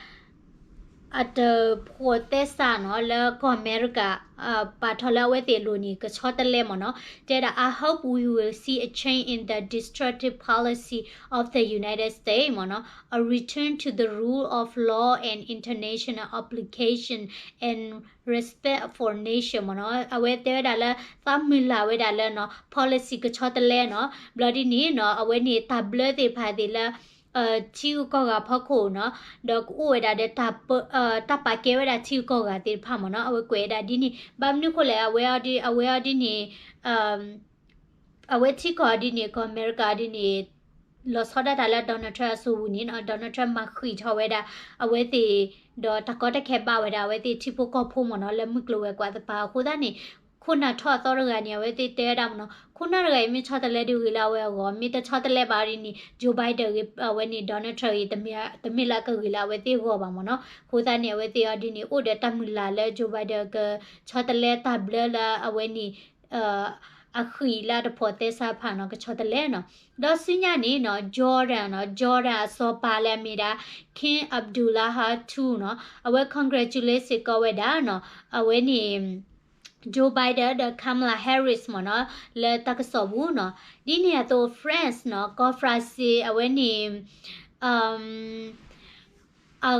အတဖိးသဲစးနီၤ လၢကီၢ်အမဲရကၤ ပာ်ထီၣ်လၢအဝဲသ့ၣ်အလိၤန့ၣ် ကဆီတလဲမ့ၢ်နီၤ, တဲဒၣ် I hope we will see a change in the destructive policy of the United States မ့ၢ်နီၤ, a return to the rule of law and international obligation and respect for nation မ့ၢ်နီၤ, အဝဲတဲဝဲဒၣ်လၢ သးမုၢ်လၢ်ဝဲဒၣ်လၢနီၤ policy ကဆီတလဲနီၤ, ဘျီဒ်န့ၣ်နီၤ အဝဲန့ၣ်တၢ်ဘျၢသ့ၣ်တဖၣ်သ့ၣ်လၢ ထံဂုၤကီၢ်ဂၤဖီခိၣ်နီၤ, ဒီးကအိၣ်ဝဲဒၣ်ဒီး တၢ်ပာ်ကဲဝဲဒၣ်ထံဂုၤကီၢ်ဂၤသ့ၣ်တဖၣ်မ့ၢ်နီၤ, အဝဲကွဲးဝဲဒၣ်ဒ်န့ၣ်, ဘၣ်မနုၤဃိလဲၣ် အဝဲအီၤဒ် အဝဲအီၤဒ်န့ၣ် အဝဲထံကီၢ်ဒ်န့ၣ် ကီၢ်အမဲရကၤဒ်န့ၣ် လီၤဆီဒၣ်တၢ်လၢ Donald Trump အစိၤပူၤန့ၣ်နီၤ, Donald Trump မၤဃံးထီၣ်ဝဲဒၣ် အဝဲသ့ၣ် ဒီးတၢ်ကီတၢ်ခဲဘၣ်ဝဲဒၣ် အဝဲသ့ၣ်ထံဖိကီၢ်ဖိမ့ၢ်နီၤ လၢမုၢ်ကျိၤဝဲၤကွာ်သပှၢ်အဃိသတးန့ၣ် ခိၣ်နၢ်ထီၣ်အသီတဂၤန့ၣ် အဝဲသ့ၣ်တဲဝဲဒၣ်မ့ၢ်နီၤ, ခိၣ်နၢ်တဂၤအံၤမ့ၢ်ဆီတလဲဒုးဂ့ၤလၢအဝဲအဂီၢ်, မ့ၢ်တဆီတလဲဘၣ်ဒ်န့ၣ် Joe Biden ဂ့ၤ အဝဲန့ၣ် Donald Trump ဂ့ၤ တမ့ၢ်လၢအကဂ့ၤလၢအဝဲသ့ၣ်အဂီၢ်ဘၣ်မ့ၢ်နီၤ, အဃိသတးန့ၣ် အဝဲသ့ၣ်အီၤဒ်န့ၣ် အိၣ်ဒီးတၢ်မုၢ်လၢ်လၢ Joe Biden ကဆီတလဲတၢ်ဘျၢလၢအဝဲန့ၣ် အဃံးလၢအတဖိးသဲစးတဖၣ်နီၤ ကဆီတလဲနီၤ, ဒီးဆူညါန့ၣ်နီၤ Jordan နီၤ Jordan အစီၤပၤလၢအမ့ၢ်ဒၣ် King Abdullah two နီၤ အဝဲ congratulate စ့ၢ်ကီးဝဲဒၣ်နီၤ အဝဲန့ၣ် Joe Biden ဒီး Kamala Harris မ့ၢ်နီၤ လၢတၢ်ကစီၣ်ပူၤနီၤ, ဒ်န့ၣ်အသိး France နီၤ ကီၢ် France အဝဲန့ၣ် အ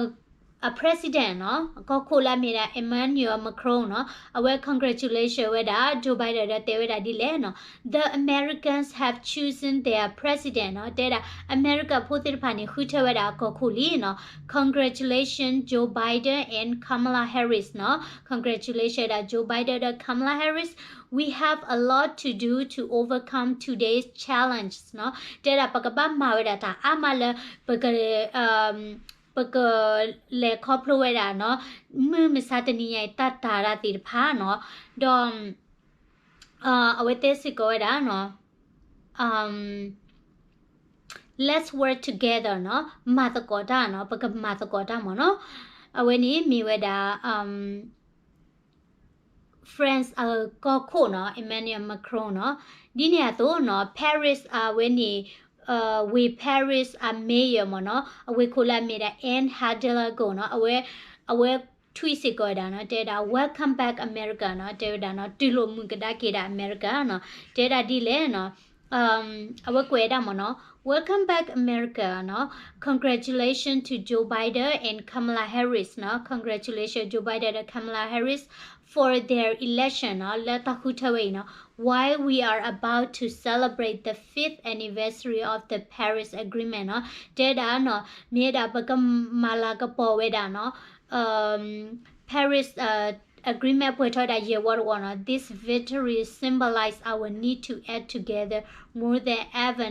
အ president နီၤ အကီၢ်ခိၣ်လၢအမ့ၢ်ဒၣ် Emmanuel Macron နီၤ အဝဲ congratulation ဝဲဒၣ် Joe Biden ဒီးတဲဝဲဒၣ်ဒ်လဲၣ်နီၤ, The Americans have chosen their president နီၤ တဲဒၣ် အမဲရကၤဖိသ့ၣ်တဖၣ်န့ၣ် ဃုထၢဝဲဒၣ်အကီၢ်ခိၣ်လံနီၤ, Congratulations Joe Biden and Kamala Harris နီၤ congratulation ဒၣ် Joe Biden ဒီး Kamala Harris, we have a lot to do to overcome today's challenges နီၤ တဲဒၣ် ပကဘၣ်မၤဝဲဒၣ်တၢ်အါမးလၢ ပက ပကလဲၤခီဖျိဝဲဒၣ်နီၤ မုၢ်မဆါတနံၤညါအံၤ တၢ်တာ်တၢ်သ့ၣ်တဖၣ်နီၤ, ဒီး အဝဲတဲစ့ၢ်ကီးဝဲဒၣ်နီၤ Let's work together နီၤ မၤသကိးတၢ်နီၤ ပကမၤသကိးတၢ်မ့ၢ်နီၤ, အဝဲန့ၣ်မ့ၢ်ဝဲဒၣ် France အကီၢ်ခိၣ်နီၤ Emmanuel Macron နီၤ, ဒ်န့ၣ်အသိးနီၤ Paris အဝဲန့ၣ် ဝ့ၢ် Paris အ mayor မ့ၢ်နီၤ အဝ့ၢ်ခိၣ်လၢအမ့ၢ်ဒၣ် Anne Hidalgo နီၤ အဝဲ အဝဲ tweet စ့ၢ်ကီးဝဲဒၣ်နီၤ တဲဝဲဒၣ် Welcome back America နီၤ တဲဝဲဒၣ်နီၤ တူၢ်လိာ်မုာ်ကဒါက့ၤဒၣ်အမဲရကၤနီၤ တဲဒၣ်ဒ်လဲၣ်နီၤ အဝဲကွဲးဒၣ်မ့ၢ်နီၤ Welcome back America နီၤ Congratulations to Joe Biden and Kamala Harris နီၤ Congratulations Joe Biden and Kamala Harris for their election နီၤ လၢတၢ်ဃုထၢဝဲအံၤနီၤ while we are about to celebrate the fifth anniversary of the Paris Agreement နီၤ တဲဒၣ်နီၤ မ့ၢ်ဒၣ်ပကမၤလၤကပီၤဝဲဒၣ်နီၤ Paris Agreement ပှဲၤထီၣ်ဝဲဒၣ်ယဲၢ်ဝီတဝီနီၤ This victory symbolize our need to act together more than ever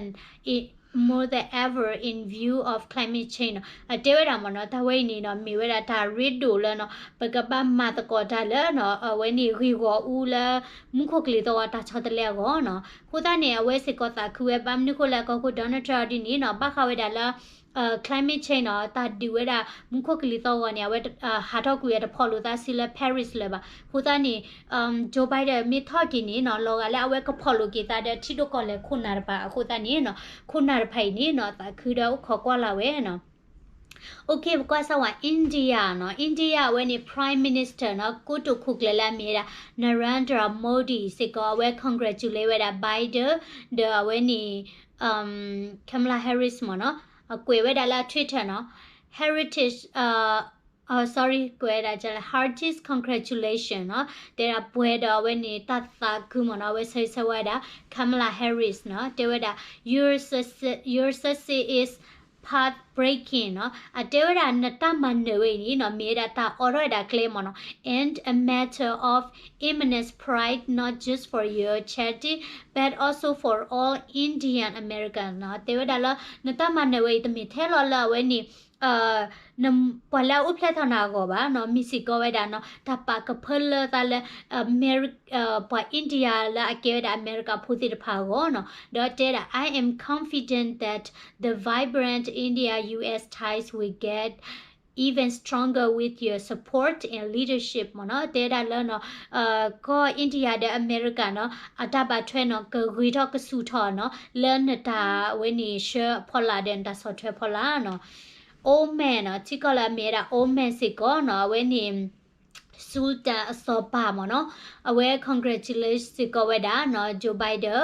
in more than ever in view of climate change နီၤ အတဲဝဲဒၣ်မ့ၢ်နီၤ တၢ်ဝဲအံၤန့ၣ်နီၤ မ့ၢ်ဝဲဒၣ်တၢ်ရ့ဒိၣ်လၢနီၤ ပကဘၣ်မၤသကိးတၢ်လၢနီၤ အဝဲန့ၣ်ဂ့ၢ်ဂီၢ်အူလၢ မူခိၣ်ကလံၤသဝီတၢ်ဆီတလဲအဂီၢ်နီၤ အဃိသတးန့ၣ် အဝဲစ့ၢ်ကီးသးခုဝဲ ဘၣ်မနုၤဃိလၢအကီၢ်ခိၣ် Donald Trump ဒ်န့ၣ်နီၤ ဘၣ်ဃးဝဲဒၣ်လၢ climate change နီၤ တၢ်ဒုးဝဲဒၣ်မူခိၣ်ကလံၤသီၣ်ဂီၤန့ၣ် အဝဲဟးထီၣ်ကွံာ်ဝဲတဖီၣ်လိာ်သးစုလၢ Paris လၢၤဘၣ်. အဃိသတးန့ၣ် Joe Biden မ့ၢ်ထီၣ်က့ၤန့ၣ်နီၤ လီၤဂာ်လၢအဝဲကဖီၣ်လိာ်က့ၤသးဒီးထံဒိၣ်ကီၢ်လဲၢ်ခိၣ်နၢ်တဖၣ်အဃိသတးန့ၣ်နီၤ ခိၣ်နၢ်တဖၣ်အံၤန့ၣ်နီၤ သးခုဒီးအိၣ်ခိးကွၢ်လၢ်ဝဲနီၤ. Okay ပကွၢ်စၢ်ဝဲ India နီၤ India အဝဲန့ၣ် Prime Minister နီၤ ကိတိာ်ခိၣ်ကျၢၢ်လၢအမ့ၢ်ဝဲဒၣ် Narendra Modi စ့ၢ်ကီး အဝဲ congratulate ဝဲဒၣ် Biden ဒီးအဝဲန့ၣ် Kamala Harris မ့ၢ်နီၤ အကွဲးဝဲဒၣ်လၢအ Twitter နီၤ heritage sorry ကွဲးဝဲဒၣ် heartiest congratulation နီၤ တဲဒၣ်ပှဲၤဒီးအဝဲန့ၣ် တၢ်သးခုမ့ၢ်နီၤ အဝဲဆၢဂ့ၤဆၢဝါဒၣ် Kamala Harris နီၤ တဲဝဲဒၣ် your success, your success is path breaking နီၤ အတဲဝဲဒၣ်နတၢ်မၤနၢၤဝဲအံၤန့ၣ်နီၤ မ့ၢ်ဝဲဒၣ်တၢ်အိးထီၣ်ဝဲဒၣ်ကျဲမ့ၢ်နီၤ and a matter of immense pride not just for your charity but also for all Indian Americans နီၤ တဲဝဲဒၣ်လၢ နတၢ်မၤနၢၤဝဲအံၤတမ့ၢ်ထဲလီၤလၢအဝဲန့ၣ် ပှၤလၢအအိၣ်ဖျဲၣ်ထီၣ်နၤအဂီၢ်ဘၣ်နီၤ မ့ၢ်စ့ၢ်ကီးဝဲဒၣ်နီၤ တၢ်ပာ်ကဖၢလၢသးလၢ ပှၤ India လၢအကဲဝဲဒၣ်အမဲရကၤဖိသ့ၣ်တဖၣ်အဂီၢ်နီၤ ဒီးတဲဒၣ် I am confident that the vibrant India-U S ties will get even stronger with your support and leadership မ့ၢ်နီၤ တဲဒၣ်လၢနီၤ ကီၢ် India ဒီးအမဲရကၤနီၤ အတၢ်ဘၣ်ထွဲနီၤ ကဂ့ၤထီၣ်ကဆူၣ်ထီၣ်နီၤ လၢနတၢ်ဝဲန့ၣ် ဆှၢအဖီလာ်ဒီး နတၢ်ဆီၣ်ထွဲဖီလာ်နီၤ Oman နီၤ ထံကီၢ်လၢအမ့ၢ်ဝဲဒၣ် Oman စ့ၢ်ကီးနီၤ အဝဲန့ၣ် Sultan အစီၤပၤမ့ၢ်နီၤ အဝဲ congratulate စ့ၢ်ကီးဝဲဒၣ်နီၤ Joe Biden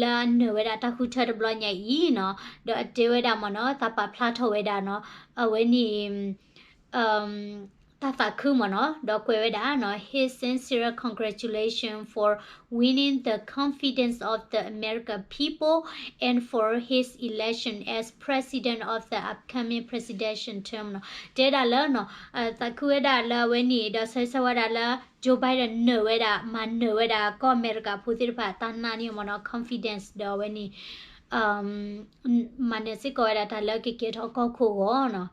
လၢအနၢၤဝဲဒၣ်တၢ်ဃုထၢတဘျီညါအံၤနီၤ ဒီးအတဲဝဲဒၣ်မ့ၢ်နီၤ သးပာ်ဖျါထီၣ်ဝဲဒၣ်နီၤ အဝဲန့ၣ် တၢ်သးခုမ့ၢ်နီၤ ဒီးကွဲးဝဲဒၣ်နီၤ his sincere congratulation for winning the confidence of the American people and for his election as president of the upcoming presidential term နီၤ တဲဒၣ်လၢနီၤ သးခုဝဲဒၣ်လၢအဝဲန့ၣ် ဒီးဆၢဂ့ၤဆၢဝါဒၣ်လၢ Joe Biden နၢၤဝဲဒၣ် မၤနၢၤဝဲဒၣ် ကီၢ်အမဲရကၤဖိသ့ၣ်တဖၣ်တၢ်နာ်န့ၣ်မ့ၢ်နီၤ confidence ဒီးအဝဲန့ၣ် မၤနၢၤစ့ၢ်ကီးဝဲဒၣ်တၢ်လၢကကဲထီၣ်ကီၢ်ခိၣ်အဂီၢ်နီၤ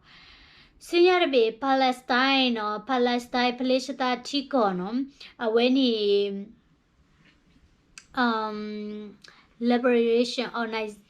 ဆူညါတဘ့ၣ် Palestine နီၤ Palestine ဖလ့ၡသါထံကီၢ်နီၤ အဝဲန့ၣ် Liberation Organi-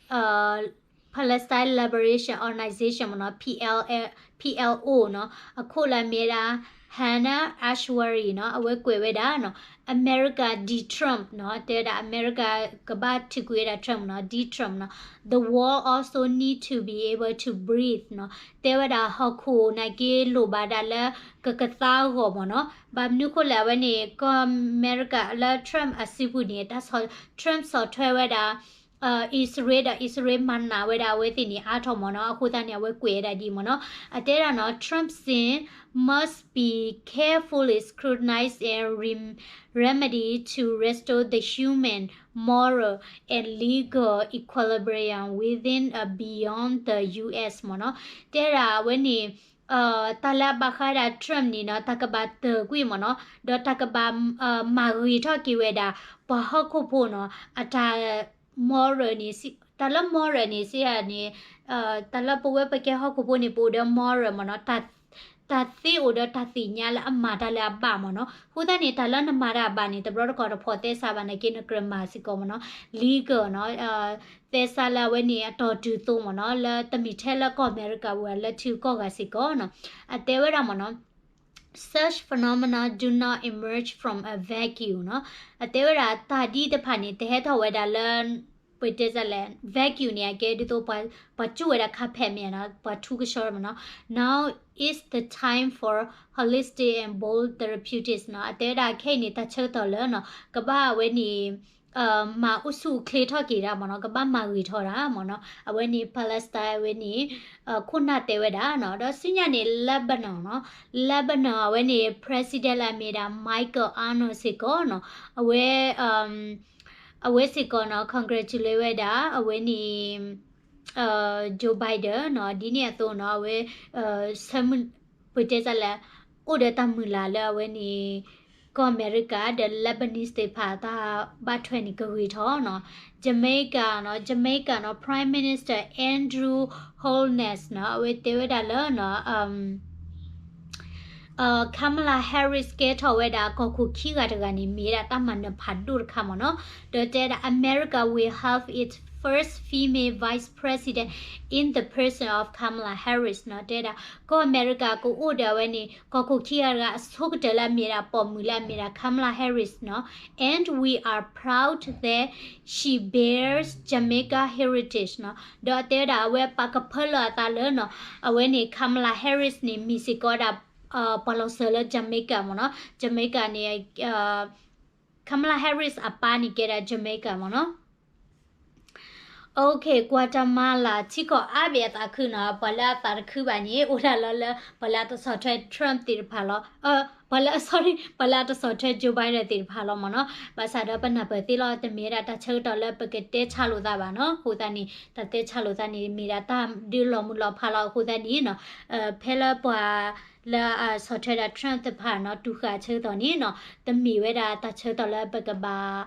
Palestine Liberation Organization မ့ၢ်နီၤ P L O နီၤ အခိၣ်လၢအမ့ၢ်ဝဲဒၣ် Hana Ashwari နီၤ အဝဲကွဲးဝဲဒၣ်နီၤ အမဲရကၤဒ် Trump နီၤ တဲဝဲဒၣ် အမဲရကၤကဘၣ်ထုးကွံာ်ဝဲဒၣ် Trump နီၤ ဒ် Trump နီၤ The world also need to be able to breathe နီၤ တဲဝဲဒၣ်ဟီၣ်ခိၣ်နာ်က့လိၣ်ဘၣ်ဒၣ်လၢ ကကသါအဂီၢ်မ့ၢ်နီၤ ဘၣ်မနုၤဃိလဲၣ် အဝဲန့ၣ် ကီၢ်အမဲရကၤလၢ Trump အစုပူၤန့ၣ် တၢ်ဆီၣ် Trump ဆီၣ်ထွဲဝဲဒၣ် အံၣ်စရ့လးဒီး အံၣ်စရ့လးမၤနးဝဲဒၣ်အဝဲသ့ၣ်န့ၣ် အါထီၣ်မ့ၢ်နီၤ အဃိသတးန့ၣ် အဝဲကွဲးဝဲဒၣ်ဒ်မ့ၢ်နီၤ အတဲဒၣ်နီၤ Trump's sin must be carefully scrutinized and rem- remedy to restore the human, moral and legal equilibrium within and beyond the U S မ့ၢ်နီၤ တဲဒၣ်အဝဲန့ၣ် တၢ်လၢအဘၣ်ဃးဒၣ် Trump န့ၣ်နီၤ တၢ်ကဘၣ်တၢၢ်ကွံာ်မ့ၢ်နီၤ ဒီးတၢ်ကဘၣ်မၤဂ့ၤထီၣ်က့ၤဝဲဒၣ် ပှၤဟီၣ်ခိၣ်ဖိနီၤ အတၢ် moral န့ၣ် တၢ်လၢ moral န့ၣ် စ့ၢ်န့ၣ် တၢ်လၢပဝဲပကဲဟီၣ်ခိၣ်ဖိန့ၣ် ပအိၣ်ဒီး moral မ့ၢ်နီၤ တၢ်သ့အိၣ်ဒီးတၢ်သ့ၣ်ညါလၢအမၤတၢ်လၢအဘၣ်မ့ၢ်နီၤ အဃိသတးန့ၣ် တၢ်လၢနမၤတၢ်အဘၣ်န့ၣ် တဘျီတခီၣ်တဖီၣ်သဲစးဘၣ်နာ်က့ နကြၢးမၤစ့ၢ်ကီးမ့ၢ်နီၤ legal နီၤ သဲစးလၢအဝဲန့ၣ် အတီၢ်တုၤသိမ့ၢ်နီၤ လၢတမ့ၢ်ထဲလၢကီၢ်အမဲရကၤဝဲလၢထံဂုၤကီၢ်ဂၤစ့ၢ်ကီးနီၤ အတဲဝဲဒၣ်မ့ၢ်နီၤ Such phenomena do not emerge from a vacuum နီၤ အတဲဝဲဒၣ်တၢ်ဒ်တဖၣ်န့ၣ် တဟဲထီၣ်ဝဲဒၣ်လၢ ပတဲစ့ၢ်လဲၣ် vacuum န့ၣ် အကဲဒ်သိး ပှၤကၠူၣ်ဝဲဒၣ် carpet မ့ၢ်နီၤ ပှၤထူကဆှီမ့ၢ်နီၤ Now is the time for holistic and bold therapeutics နီၤ အတဲဝဲဒၣ်ခဲအံၤန့ၣ် တၢ်ဆၢကတီၢ်လၢနီၤ ကဘၣ်အဝဲန့ၣ် မၤအိၣ်ဆူၣ်အိၣ်ချ့ထီၣ်က့ၤဒၣ်မ့ၢ်နီၤ ကဘၣ်မၤဂ့ၤထီၣ်ဒၣ်မ့ၢ်နီၤ အဝဲန့ၣ် Palestine အဝဲန့ၣ် ခိၣ်နၢ်တဲဝဲဒၣ်နီၤ ဒီးဆူညါန့ၣ် Lebanon နီၤ Lebanon အဝဲန့ၣ် president လၢအမ့ၢ်ဒၣ် Michel Aoun စ့ၢ်ကီးနီၤ အဝဲ အဝဲစ့ၢ်ကီးနီၤ congratulate ဝဲဒၣ် အဝဲန့ၣ် Joe Biden နီၤ ဒ်န့ၣ်အသိးနီၤ အဝဲ ဆၢမုၢ် ပတဲစ့ၢ်လဲၣ် အိၣ်ဒီးတၢ်မုၢ်လၢ်လၢအဝဲန့ၣ် ကီၢ်အမဲရကၤဒီး Lebanese သ့ၣ်တဖၣ်တၢ်ဘၣ်ထွဲန့ၣ် ကဂ့ၤထီၣ်နီၤ Jamaica နီၤ Jamaica နီၤ Prime Minister Andrew Holness နီၤ အဝဲတဲဝဲဒၣ်လၢနီၤ Kamala Harris ကဲထီၣ်ဝဲဒၣ်ကီၢ်ခိၣ်ခံဂၤတဂၤန့ၣ် မ့ၢ်ဝဲဒၣ်တၢ်မၤနၢၤဖးဒိၣ်တခါမ့ၢ်နီၤ ဒီးတဲဒၣ် America will have its first female vice president in the person of Kamala Harris နီၤ. တဲဒၣ် ကီၢ်အမဲရကၤကအိၣ်ဒီးအဝဲန့ၣ် ကီၢ်ခိၣ်ခံဂၤတဂၤအဆိကတၢၢ်လၢအမ့ၢ်ဒၣ် ပိာ်မုၣ်လၢအမ့ၢ်ဒၣ် Kamala Harris နီၤ. And we are proud that she bears Jamaica heritage နီၤ. ဒီးတဲဝဲဒၣ် အဝဲပာ်ကဖၢလၢအသးလၢနီၤ အဝဲန့ၣ် Kamala Harris န့ၣ် မ့ၢ်စ့ၢ်ကီးဒၣ် ပှၤလီၤစၢၤလၢ Jamaica မ့ၢ်နီၤ. Jamaica န့ၣ် Kamala Harris အပၢ်န့ၣ်ကဲဒၣ် Jamaica မ့ၢ်နီၤ. Okay, Guatemala ထံကီၢ်အါဘ့ၣ်အသးခုနီၤ. ပှၤလၢအသးတခုဘၣ်န့ၣ် အိၣ်ဒၣ်လီၤလၢ ပှၤလၢအတဆီၣ်ထွဲ Trump သ့ၣ်တဖၣ်လီၤ. ပှၤလၢ sorry ပှၤလၢအတဆီၣ်ထွဲ Joe Biden သ့ၣ်တဖၣ်လီၤမ့ၢ်နီၤ. ဘၣ်ဆၣ်ဒီးပနၢ်ပၢၢ်သ့လီၤ တမ့ၢ်ဝဲဒၣ်တၢ်ဆၢကတီၢ်လၢပကတဲဆါလိာ်သးဘၣ်နီၤ. အဃိသတးန့ၣ် တၢ်တဲဆါလိာ်သးန့ၣ် မ့ၢ်ဒၣ်တၢ်ဒုးလီၤမုၢ်လီၤဖးလီၤ. အဃိသတးန့ၣ်နီၤ ဖဲလၢပှၤလၢအဆီၣ်ထွဲဒၣ် Trump တဖၣ်နီၤ တူၢ်ဃာ်အဆၢကတီၢ်န့ၣ်နီၤ တမ့ၢ်ဝဲဒၣ်တၢ်ဆၢကတီၢ်လၢပကဘၣ်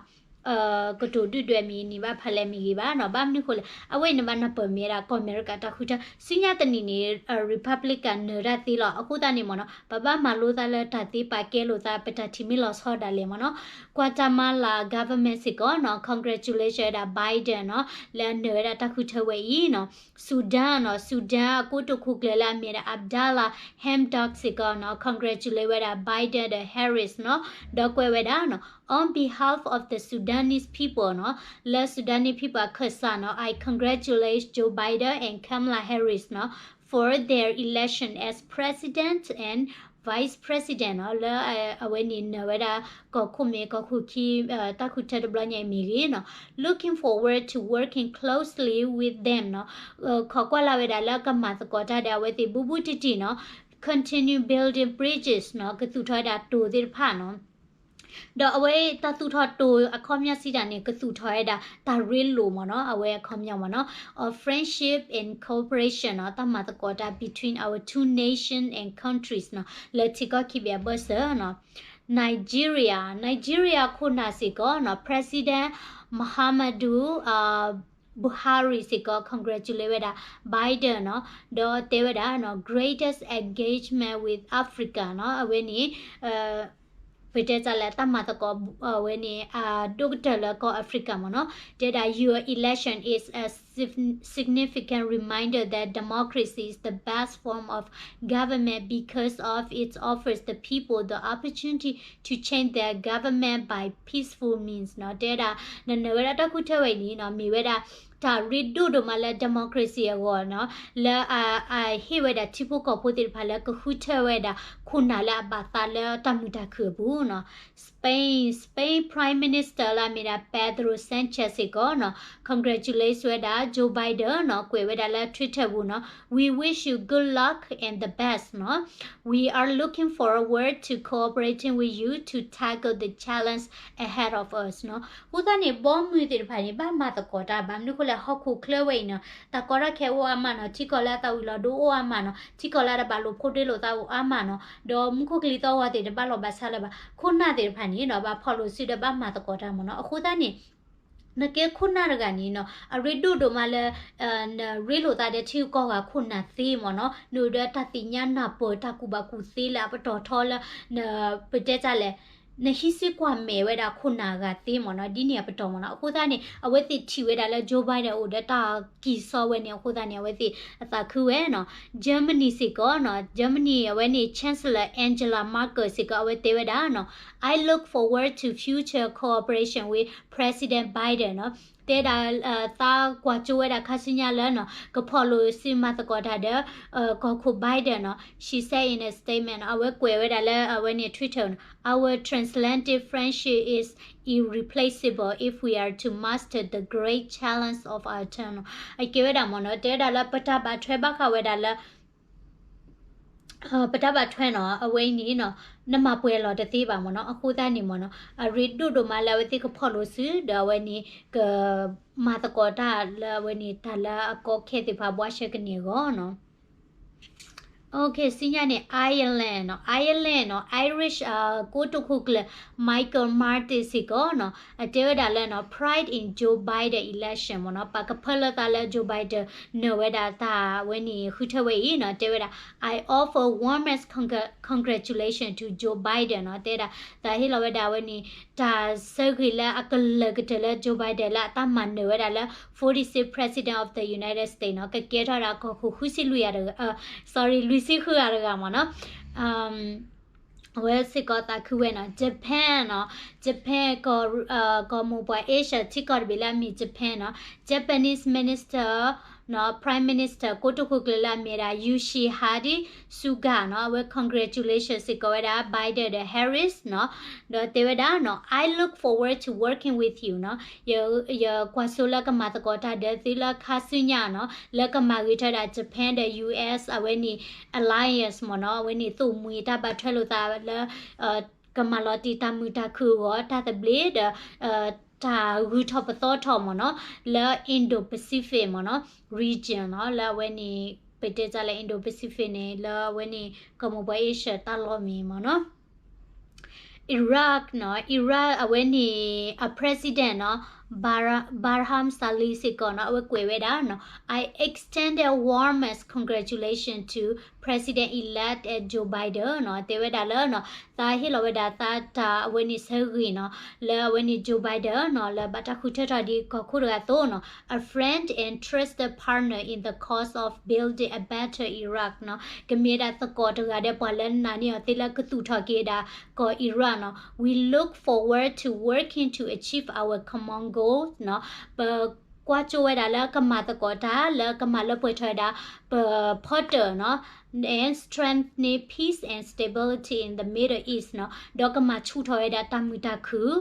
ကတိၤဒုၣ်ဒွဲၣ်မ့ၢ်န့ၢ်ဘၣ်ဖးလဲၣ်မ့ၢ်ဂ့ၤဘၣ်နီၤ. ဘၣ်မနုၤဃိလဲၣ် အဝဲအံၤန့ၣ်ဘၣ်နၢ်ပၢၢ်မ့ၢ်ဝဲဒၣ်ကီၢ်အမဲရကၤတၢ်ဃုထၢ ဆူညါတနံၤန့ၣ် Republican နၢၤတၢ်သ့လီၤ. အဃိသတးန့ၣ်မ့ၢ်နီၤ ပဘၣ်မၤလိသးလၢတၢ်သ့ပာ်ကဲလိာ်သး ပတၢ်ထံၣ်မ့ၢ်လီၤဆီဒၣ်လဲာ်မ့ၢ်နီၤ. Guatemala government စ့ၢ်ကီးနီၤ congratulation ဝဲဒၣ် Biden နီၤ လၢအနၢၤဝဲဒၣ်တၢ်ဃုထၢဝဲအံၤနီၤ. Sudan နီၤ Sudan အကိတိာ်ခိၣ်ကျၢၢ်လၢအမ့ၢ်ဒၣ် Abdalla Hamdok စ့ၢ်ကီးနီၤ congratulate ဝဲဒၣ် Biden ဒီး Harris နီၤ ဒီးကွဲးဝဲဒၣ်နီၤ on behalf of the Sudanese people နီၤ လၢ Sudanese people အခၢၣ်စးနီၤ I congratulate Joe Biden and Kamala Harris နီၤ for their election as president and vice president နီၤ လၢအဝဲန့ၣ် နၢၤဝဲဒၣ် ကီၢ်ခိၣ်မဲာ်ကီၢ်ခိၣ်ခံ တၢ်ဃုထၢတဘျီညါအံၤမ့ၢ်ဂ့ၤနီၤ looking forward to working closely with them နီၤ ခိးကွၢ်လၢ်ဝဲဒၣ်လၢကမၤသကိးတၢ်ဒီးအဝဲသ့ၣ် ဘူးဘူးတံၢ်တံၢ်နီၤ continue building bridges နီၤ ကသူၣ်ထီၣ်ဝဲဒၣ်တိၤသ့ၣ်တဖၣ်နီၤ ဒီးအဝဲတၢ်သူၣ်ထီၣ်တိၤအခီပညီစံးတၢ်န့ၣ် ကသူၣ်ထီၣ်ဝဲဒၣ်တၢ်ရ့လိာ်မ့ၢ်နီၤ အဝဲအခီပညီမ့ၢ်နီၤ of friendship and cooperation နီၤ တၢ်မၤသကိးတၢ် between our two nation and countries နီၤ လၢထံကီၢ်ခံဘ့ၣ်အဘၢၣ်စၢၤနီၤ Nigeria Nigeria ခိၣ်နၢ်စ့ၢ်ကီးနီၤ President Muhammadu Buhari စ့ၢ်ကီး congratulate ဝဲဒၣ် Biden နီၤ ဒီးတဲဝဲဒၣ်နီၤ greatest engagement with Africa နီၤ အဝဲန့ၣ် ပတဲတၢ်လၢတၢ်မၤသကိးအဝဲန့ၣ် အဒိၣ်ကတၢၢ်လၢကီၢ် Africa မ့ၢ်နီၤ တဲဒၣ် your election is a significant reminder that democracy is the best form of government because of it offers the people the opportunity to change their government by peaceful means နီၤ တဲဒၣ် နနၢၤဝဲဒၣ်တၢ်ဃုထၢဝဲအံၤန့ၣ်နီၤ မ့ၢ်ဝဲဒၣ် တၢ်ရ့ဒိၣ်ဒိၣ်မးလၢ democracy အဂီၢ်နီၤ လၢအဟ့ၣ်ဝဲဒၣ်ထံဖိကီၢ်ဖိသ့ၣ်တဖၣ်လၢကဃုထၢဝဲဒၣ် ခိၣ်နၢ်လၢအဘၣ်သးလၢတၢ်မုာ်တၢ်ခုၣ်အပူၤနီၤ Spain Spain Prime Minister လၢအမ့ၢ်ဒၣ် Pedro Sanchez စ့ၢ်ကီးနီၤ congratulate ဝဲဒၣ် Joe Biden နီၤ ကွဲးဝဲဒၣ်လၢ Twitter ပူၤနီၤ We wish you good luck and the best နီၤ We are looking forward to cooperating with you to tackle the challenge ahead of us နီၤ အဃိသတးန့ၣ် ဘီမုၢ်သ့ၣ်တဖၣ်န့ၣ် ဘၣ်မၤသကိးတၢ်ဘၣ် မနုၤအဃိလဲၣ် ဟီၣ်ခိၣ်ချၢဝဲအံၤနီၤ တၢ်ကီတၢ်ခဲအိၣ်အါမးနီၤ ထံကီၢ်လၢအသးဝံၤလီၤဒိအိၣ်အါမးနီၤ ထံကီၢ်လၢတဘၣ်လိာ်ဖိးဒ့လိာ်သးအိၣ်အါမးနီၤ ဒီးမူခိၣ်ကလံၤသီၣ်ဂီၤသ့ၣ်တဘၣ်လိာ်ဘၣ်ဆါလၢၤဘၣ် ခိၣ်နၢ်သ့ၣ်တဖၣ်န့ၣ်နီၤ ဘၣ်ဖီၣ်လိာ်စုဒီးဘၣ်မၤသကိးတၢ်မ့ၢ်နီၤ အဃိသတးန့ၣ် နကဲခိၣ်နၢ်တဂၤန့ၣ်နီၤ အရ့ဒိၣ်ဒိၣ်မးလၢ နရ့လိာ်သးဒီးထံဂုၤကီၢ်ဂၤခိၣ်နၢ်သ့မ့ၢ်နီၤ နအိၣ်ဒီးတၢ်သ့ၣ်ညါနၢ်ပၢၢ်တၢ်ကူၣ်ဘၣ်ကူၣ်သ့လၢအပတီၢ်ထီလၢ နပတဲတၢ်လဲၣ် နဟံးစုကွၢ်မဲာ်ဝဲဒၣ်ခိၣ်နၢ်အဂၤသ့မ့ၢ်နီၤ ဒ်န့ၣ်အပတီၢ်မ့ၢ်နီၤ အဃိသတးန့ၣ် အဝဲသ့ၣ်ထံၣ်ဝဲဒၣ်လၢ Joe Biden အိၣ်ဒီးတၢ်ကံၢ်စီဝဲန့ၣ် အဃိသတးန့ၣ် အဝဲသ့ၣ်အသးခုဝဲနီၤ Germany စ့ၢ်ကီးနီၤ Germany အဝဲန့ၣ် Chancellor Angela Merkel စ့ၢ်ကီး အဝဲတဲဝဲဒၣ်နီၤ I look forward to future cooperation with President Biden နီၤ တဲဒၣ် သးကွၢ်ကၠိဝဲဒၣ်ခါဆူညါလၢနီၤ ကဖီၣ်လိာ်စုမၤသကိးတၢ်ဒီး ကီၢ်ခိၣ် Biden နီၤ She said in a statement နီၤ အဝဲကွဲးဝဲဒၣ်လၢအဝဲန့ၣ် Twitter နီၤ Our transatlantic friendship is irreplaceable if we are to master the great challenge of our time နီၤ အကဲဝဲဒၣ်မ့ၢ်နီၤ တဲဝဲဒၣ်လၢပတၢ်ဘၣ်ထွဲဘၣ်ဃးဝဲဒၣ်လၢ ပတၢ်ဘၣ်ထွဲနီၤ အဝဲအံၤန့ၣ်နီၤ နမၤပှဲၤလီၤတသ့ဘၣ်မ့ၢ်နီၤ အဃိသတးန့ၣ်မ့ၢ်နီၤ အရ့ဒိၣ်ဒိၣ်မးလၢအဝဲသ့ၣ်ကဖီၣ်လိာ်စု ဒီးအဝဲန့ၣ် ကမၤသကိးတၢ်လၢအဝဲန့ၣ် တၢ်လၢအကီခဲသ့ၣ်တဖၣ်ဘှါရှဲကန့ၢ်အဂီၢ်နီၤ Okay, ဆူညါန့ၣ် Ireland နီၤ, Ireland နီၤ, Irish ကိတိာ်ခိၣ်ကျၢၢ် Michael Martin စ့ၢ်ကီးနီၤ, အတဲဝဲဒၣ်လၢနီၤ pride in Joe Biden election မ့ၢ်နီၤ, ပာ်ကဖၢလၢသးလၢ Joe Biden နၢၤဝဲဒၣ်တၢ်ဝဲန့ၣ် ဃုထၢဝဲအံၤနီၤ, တဲဝဲဒၣ် I offer warmest congratulation to Joe Biden နီၤ, တဲဒၣ် သးဟ့ၣ်လီၤဝဲဒၣ်ဝဲန့ၣ် တၢ်ဆၢဂ့ၤလၢအကလၢၤကတၢၢ်လၢ Joe Biden လၢအတၢ်မၤနၢၤဝဲဒၣ်လၢ forty-six President of the United States နီၤ, ကကဲထီၣ်ဒၣ်ကီၢ်ခိၣ်ဃုဆံလွံၢ်ဂၤတဂၤ, အ sorry လွံၢ်ဆံဃုဂၤတဂၤမ့ၢ်နီၤ, အဝဲစ့ၢ်ကီးသးခုဝဲနီၤ, Japan နီၤ, Japan ကီၢ်, ကီၢ်မိၢ်ပှၢ် Asia ထံကီၢ်တဘ့ၣ်လၢအမ့ၢ် Japan နီၤ, Japanese Minister နီၤ, Prime Minister ကိတိာ်ခိၣ်ကျၢၢ်လၢအမ့ၢ်ဝဲဒၣ် Yoshihide Suga နီၤ, အဝဲ congratulation စ့ၢ်ကီးဝဲဒၣ် Biden ဒီး Harris နီၤ, ဒီးတဲဝဲဒၣ်နီၤ, I look forward to working with you နီၤ, ယကွၢ်စိလၢကမၤသကိးတၢ်ဒီးသုလၢခါဆူညါနီၤ, လၢကမၤဂ့ၤထီၣ်ဝဲဒၣ် Japan ဒီး U S အဝဲန့ၣ် alliance မ့ၢ်နီၤ, အဝဲန့ၣ်သိၣ်မှံၤတၢ်ဘၣ်ထွဲလိာ်သးလၢ ကမၤလီၤတံၢ်တၢ်မုာ်တၢ်ခုၣ်အဂီၢ် တၢ်သဘျ့ဒီး တၢ်ဂုၤထီၣ်ပသီထီၣ်မ့ၢ်နီၤ, လၢ Indo-Pacific မ့ၢ်နီၤ, region နီၤ, လၢအဝဲန့ၣ် ပတဲတၢ်လၢ Indo-Pacific န့ၣ် လၢအဝဲန့ၣ် ကီၢ်မိၢ်ပှၢ် Asia တၢ်လီၢ်မ့ၢ်မ့ၢ်နီၤ Iraq နီၤ, Iraq အဝဲန့ၣ် အ president နီၤ, Barham Saleh စ့ၢ်ကီးနီၤ, အဝဲကွဲးဝဲဒၣ်နီၤ, I extended warmest congratulation to President-elect Joe Biden နီၤ, တဲဝဲဒၣ်လၢနီၤ, သးဟ့ၣ်လီၤဝဲဒၣ်သးတၢ်အဝဲန့ၣ်ဆၢဂ့ၤနီၤ, လၢအဝဲန့ၣ် Joe Biden နီၤ, လၢဘၣ်တၢ်ဃုထᢢထီၣ်ဒ်ကီၢ်ခိၣ်တဂၤအသိးနီၤ, a friend and trusted partner in the cause of building a better Iraq နီၤ, ကမ့ၢ်ဝဲဒၣ်သကိးတဂၤဒီးပှၤလၢနာ်န့ၢ်အီၤသ့လၢကသူၣ်ထီၣ်က့ၤဝဲဒၣ်ကီၢ် Iraq နီၤ, we look forward to working to achieve our common goals နီၤ, ပ ကွၢ်ကၠိဝဲဒၣ်လၢကမၤသကိးတၢ် လၢကမၤလၢပှဲၤထီၣ်ဝဲဒၣ် ပဖီတၢၣ်နီၤ, and strengthening peace and stability in the Middle East နီၤ, ဒီးကမၤဆူၣ်ထီၣ်ဝဲဒၣ်တၢ်မုာ်တၢ်ခုၣ်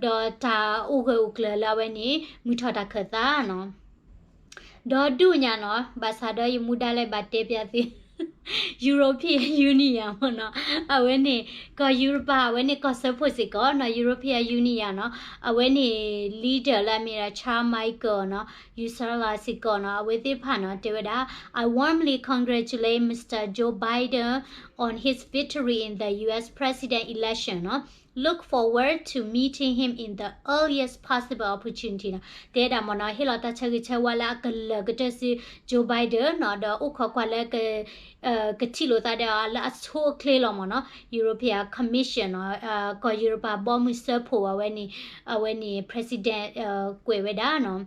ဒီးတၢ်အိၣ်ဂၢၢ်အိၣ်ကျၢၤလၢအဝဲန့ၣ် မုာ်ထီၣ်တၢ်ခၢၣ်သးနီၤ. ဒီးဒုးညါနီၤ ဘၣ်ဆၣ်ဒီးယမူဒါလၢဘၣ်တဲပျးသု European Union မ့ၢ်နီၤ, အဝဲန့ၣ် ကီၢ်ယူရပၤ အဝဲန့ၣ်ကီၢ်စၢဖှိၣ်စ့ၢ်ကီးနီၤ, European Union နီၤ, အဝဲန့ၣ် leader လၢအမ့ၢ်ဒၣ် Charles Michel နီၤ, Ursula စ့ၢ်ကီးနီၤ, အဝဲသ့ၣ်တဖၣ်နီၤ တဲဝဲဒၣ် I warmly congratulate Mister Joe Biden on his victory in the U S president election နီၤ, look forward to meeting him in the earliest possible opportunity နီၤ, တဲဒၣ်မ့ၢ်နီၤ ဟ့ၣ်လီၤတၢ်ဆၢဂ့ၤဆၢဝါလၢအကလၢၤကတၢၢ်ဆူ Joe Biden နီၤ, ဒီးအိၣ်ခိးကွၢ်လၢ ကထံၣ်လိာ်သးဒီးအီၤလၢအဆိအချ့လီၤမ့ၢ်နီၤ, European Commission နီၤ, ကီၢ်ယူရပၤဘီမုၢ်စၢဖှိၣ်အဝဲန့ၣ်, အဝဲန့ၣ် president ကွဲးဝဲဒၣ်နီၤ,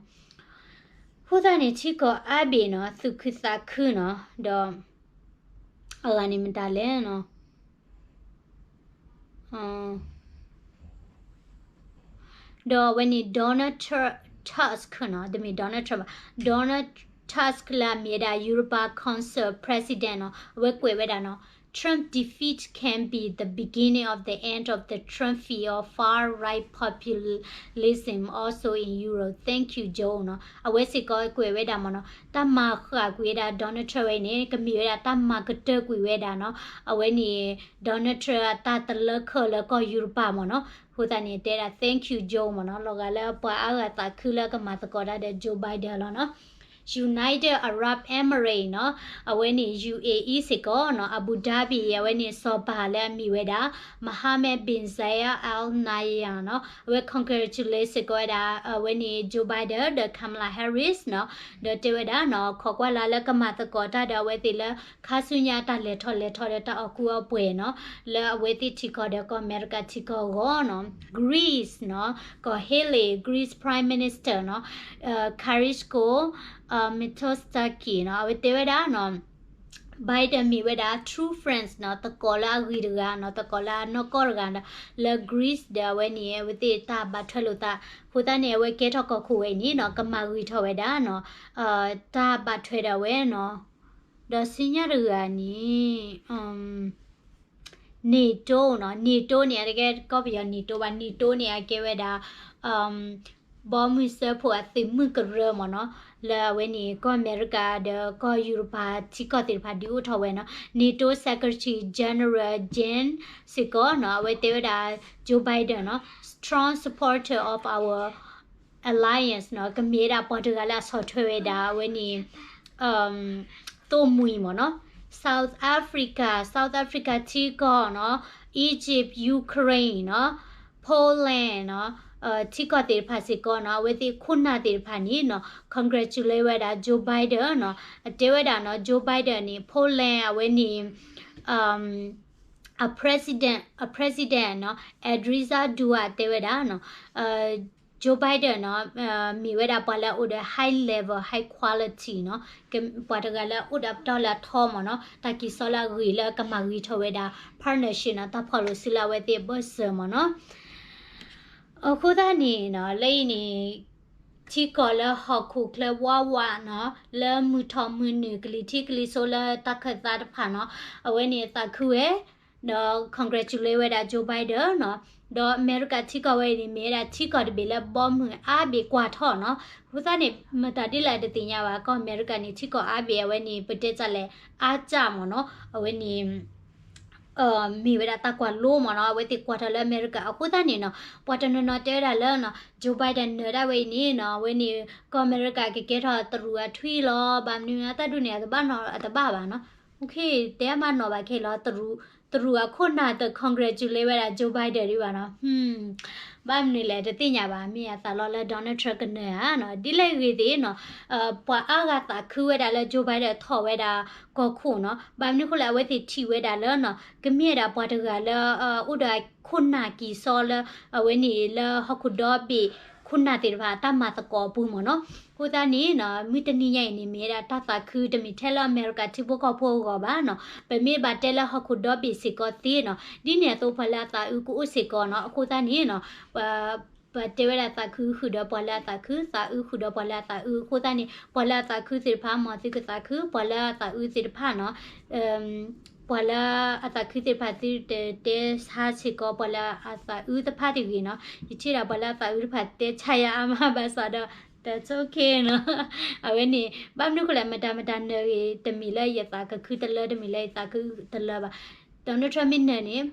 အဃိသတးန့ၣ် ထံကီၢ်အါဘ့ၣ်နီၤ သူၣ်ခုသးခုနီၤ, ဒီး အဂၤန့ၣ်မတၤလဲၣ်နီၤ ဒီးအဝဲန့ၣ် Donald Tusk နီၤ, တမ့ၢ် Donald Trump ဘၣ်, Donald Tusk လၢအမ့ၢ်ဝဲဒၣ် Europa Council President နီၤ, အဝဲကွဲးဝဲဒၣ်နီၤ, Trump defeat can be the beginning of the end of the Trump fear of far-right populism also in Europe. Thank you, Joe နီၤ, အဝဲစ့ၢ်ကီးကွဲးဝဲဒၣ်မ့ၢ်နီၤ, တၢ်မၤဃၣ်ကွံာ်ဝဲဒၣ် Donald Trump ဝဲအံၤန့ၣ် ကမ့ၢ်ဝဲဒၣ်တၢ်မၤကတၢၢ်ကွံာ်ဝဲဒၣ်နီၤ, အဝဲန့ၣ် Donald Trump အတၢ်တလၢခၢၣ်လၢကီၢ်ယူရပၤမ့ၢ်နီၤ, အဃိသတးန့ၣ် တဲဒၣ် thank you Joe မ့ၢ်နီၤ, လီၤဂာ်လၢပှၤအါဂၤသးခုလၢကမၤသကိးတၢ်ဒီး Joe Biden လီၤနီၤ. United Arab Emirates နီၤ, အဝဲန့ၣ် UAE စ့ၢ်ကီးနီၤ, Abu Dhabi အဝဲန့ၣ် စီၤပၤလၢအမ့ၢ်ဝဲဒၣ် Mohammed bin Zayed Al Nahyan နီၤ, အဝဲ congratulate စ့ၢ်ကီးဝဲဒၣ် အဝဲန့ၣ် Joe Biden ဒီး Kamala Harris နီၤ, ဒီးတဲဝဲဒၣ်နီၤ, ခိးကွၢ်လၢ်လၢကမၤသကိးတၢ်ဒီးအဝဲသ့ၣ်လၢ ခါဆူညါတၢ်လဲၤထီၣ်လဲၤထီဒီးတၢ်အီၣ်ကူအီၣ်ပှဲၤနီၤ, လၢအဝဲသ့ၣ်ထံကီၢ်ဒီးကီၢ်အမဲရကၤထံကီၢ်အဂီၢ်နီၤ, Greece နီၤ, ကီၢ် Hellas, Greece Prime Minister နီၤ, Kyriakos Mitsotakis နီၤ, အဝဲတဲဝဲဒၣ်နီၤ, Biden မ့ၢ်ဝဲဒၣ် true friends နီၤ, သကိးလၢအဂ့ၤတဂၤနီၤ, သကိးလၢအနီၢ်ကီၢ်တဂၤနီၤ, လၢ Greece ဒီးအဝဲန့ၣ် အဝဲသ့ၣ်တၢ်ဘၣ်ထွဲလိာ်သး, အဃိသတးန့ၣ် အဝဲကဲထီၣ်ကီၢ်ခိၣ်ဝဲအံၤန့ၣ်နီၤ, ကမၤဂ့ၤထီၣ်ဝဲဒၣ်နီၤ, တၢ်ဘၣ်ထွဲဒီးအဝဲနီၤ, ဒီးဆူညါတဂၤန့ၣ် NATO နီၤ, NATO န့ၣ် အတကဲကီၢ်ပယီၤ NATO ဘၣ်, NATO န့ၣ် အကဲဝဲဒၣ် ဘီမုၢ်စၢဖှိၣ်အသုးမုၢ်ကရၢမ့ၢ်နီၤ, လၢအဝဲန့ၣ် ကီၢ်အမဲရကၤဒီးကီၢ်ယူရပၤထံကီၢ်သ့ၣ်တဖၣ်ဒုးအိၣ်ထီၣ်ဝဲနီၤ, NATO Secretary General Jens စ့ၢ်ကီးနီၤ, အဝဲတဲဝဲဒၣ် Joe Biden နီၤ, strong supporter of our alliance နီၤ, ကမ့ၢ်ဝဲဒၣ်ပှၤတဂၤလၢအဆီၣ်ထွဲဝဲဒၣ် အဝဲန့ၣ် သိၣ်မှံၤမ့ၢ်နီၤ, South Africa, South Africa ထံကီၢ်နီၤ, Egypt, Ukraine နီၤ, Poland နီၤ, ထံကီၢ်သ့ၣ်တဖၣ်စ့ၢ်ကီးနီၤ, အဝဲသ့ၣ်ခိၣ်နၢ်သ့ၣ်တဖၣ်န့ၣ်နီၤ congratulate ဝဲဒၣ် Joe Biden နီၤ, အတဲဝဲဒၣ်နီၤ Joe Biden န့ၣ် Poland အဝဲန့ၣ် အ president, အ president နီၤ Andrzej Duda တဲဝဲဒၣ်နီၤ Joe Biden နီၤ မ့ၢ်ဝဲဒၣ်ပှၤလၢအအိၣ်ဒီး high level, high quality နီၤ, ပှၤတဂၤလၢအအိၣ်ဒီးပတီၢ်လၢအထီမ့ၢ်နီၤ, တၢ်ကံၢ်စီလၢအဂ့ၤလၢကမၤဂ့ၤထီၣ်ဝဲဒၣ် partnership နီၤ, တၢ်ဖီၣ်လိာ်စုလၢအဝဲသ့ၣ်အဘၢၣ်စၢၤမ့ၢ်နီၤ. အဃိသတးန့ၣ်နီၤ လၢအံၤန့ၣ် ထံကီၢ်လၢဟီၣ်ခိၣ်ချၢဝးဝးနီၤ, လၢမုၢ်ထီၣ်မုၢ်နုာ်ကလံၤထံးကလံၤစိးလၢတၢ်ခၢၣ်သးတဖၣ်နီၤ, အဝဲန့ၣ်အသးခုဝဲ ဒီး congratulate ဝဲဒၣ် Joe Biden နီၤ, ဒီးအမဲရကၤထံကီၢ်ဝဲအံၤန့ၣ် မ့ၢ်ဝဲဒၣ်ထံကီၢ်တဘ့ၣ်လၢဘီမုၢ်အါဘ့ၣ်ကွၢ်ထီၣ်နီၤ, အဃိသတးန့ၣ် မတၤဒ်လဲၣ်တသ့ၣ်ညါဘၣ်, ကီၢ်အမဲရကၤန့ၣ် ထံကီၢ်အါဘ့ၣ်အဝဲန့ၣ် ပတဲတၢ်လဲၣ် အါကၢ်မ့ၢ်နီၤ, အဝဲန့ၣ် မ့ၢ်ဝဲဒၣ်တၢ်ကွၢ်လိမ့ၢ်နီၤ, အဝဲသ့ၣ်ကွၢ်ထီၣ်လၢအမဲရကၤ အဃိသတးန့ၣ်နီၤ, ပှၤတနီၤနီၤတဲဝဲဒၣ်လၢနီၤ Joe Biden နၢၤဒၣ်ဝဲအံၤန့ၣ်နီၤ, အဝဲန့ၣ် ကီၢ်အမဲရကၤကကဲထီၣ်တရူးအထွံၣ်လီၤ, ဘၣ်မနုၤအတၢ်ဒုးန့ၣ် အတဘၣ်နီၤ အတဘၣ်ဘၣ်နီၤ, တဲမးနီၤဘၣ်ခဲလီၤ, တရူးအခိၣ်နၢ်တ congratulate ဝဲဒၣ် Joe Biden ဒံးဘၣ်နီၤ, ဘၣ်မနုၤလဲၣ်တသ့ၣ်ညါဘၣ်, မ့ၢ်အသးလီၤလၢ Donald Trump ကနၢၤဧါနီၤ, ဒ်လဲၣ်ဂ့ၤသ့ၣ်နီၤ ပှၤအါဂၤသးခုဝဲဒၣ်လၢ Joe Biden ထီၣ်ဝဲဒၣ်ကီၢ်ခိၣ်နီၤ, ဘၣ်မနုၤအဃိလဲၣ် အဝဲသ့ၣ်ထံၣ်ဝဲဒၣ်လၢနီၤ ကမ့ၢ်ဝဲဒၣ်ပှၤတဂၤလၢ အိၣ်ဒီးခိၣ်နၢ်ကံၢ်စီလၢ အဝဲန့ၣ်လၢဟီၣ်ခိၣ်ဒီဘ့ၣ် ခိၣ်နၢ်သ့ၣ်တဖၣ်အတၢ်မၤသကိးအပူၤမ့ၢ်နီၤ, အဃိသတးန့ၣ်နီၤ မုၢ်တနံၤညါအံၤန့ၣ် မ့ၢ်ဝဲဒၣ်တၢ်သးခုတမ့ၢ်ထဲလၢအမဲရကၤထံဖိကီၢ်ဖိအဂီၢ်ဘၣ်နီၤ, ပမ့ၢ်ဘၣ်တဲလၢဟီၣ်ခိၣ်ဒီဘ့ၣ်စ့ၢ်ကီးသ့နီၤ, ဒ်န့ၣ်အသိး ပှၤလၢအသးအုးကအိၣ်စ့ၢ်ကီးနီၤ, အဃိသတးန့ၣ်နီၤ ပတဲဝဲဒၣ်သးခုဃုာ်ဒီးပှၤလၢအသးခု, သးအုးဃုာ်ဒီးပှၤလၢအသးအုး, အဃိသတးန့ၣ် ပှၤလၢအသးခုသ့ၣ်တဖၣ် မ်သုကသးခု, ပှၤလၢအသးအုးသ့ၣ်တဖၣ်နီၤ, ပှၤလၢအသးခုသ့ၣ်တဖၣ်သုတတဲဆါစ့ၢ်ကီး ပှၤလၢအသးအုးတဖၣ်တဂ့ၤနီၤ, ယထံၣ်ဒၣ်ပှၤလၢအသးအုးတဖၣ်တဲဆါယၤအါမးဘၣ်ဆၣ်ဒီး that's okay နီၤ, အဝဲန့ၣ် ဘၣ်မနုၤအဃိလဲၣ် မတၤမတၤနၢၤဂ့ၤ တမ့ၢ်လၢယသးကခုတလၢ တမ့ၢ်လၢယသးခုတလၢဘၣ်, Donald Trump မ့ၢ်နၢၤန့ၣ်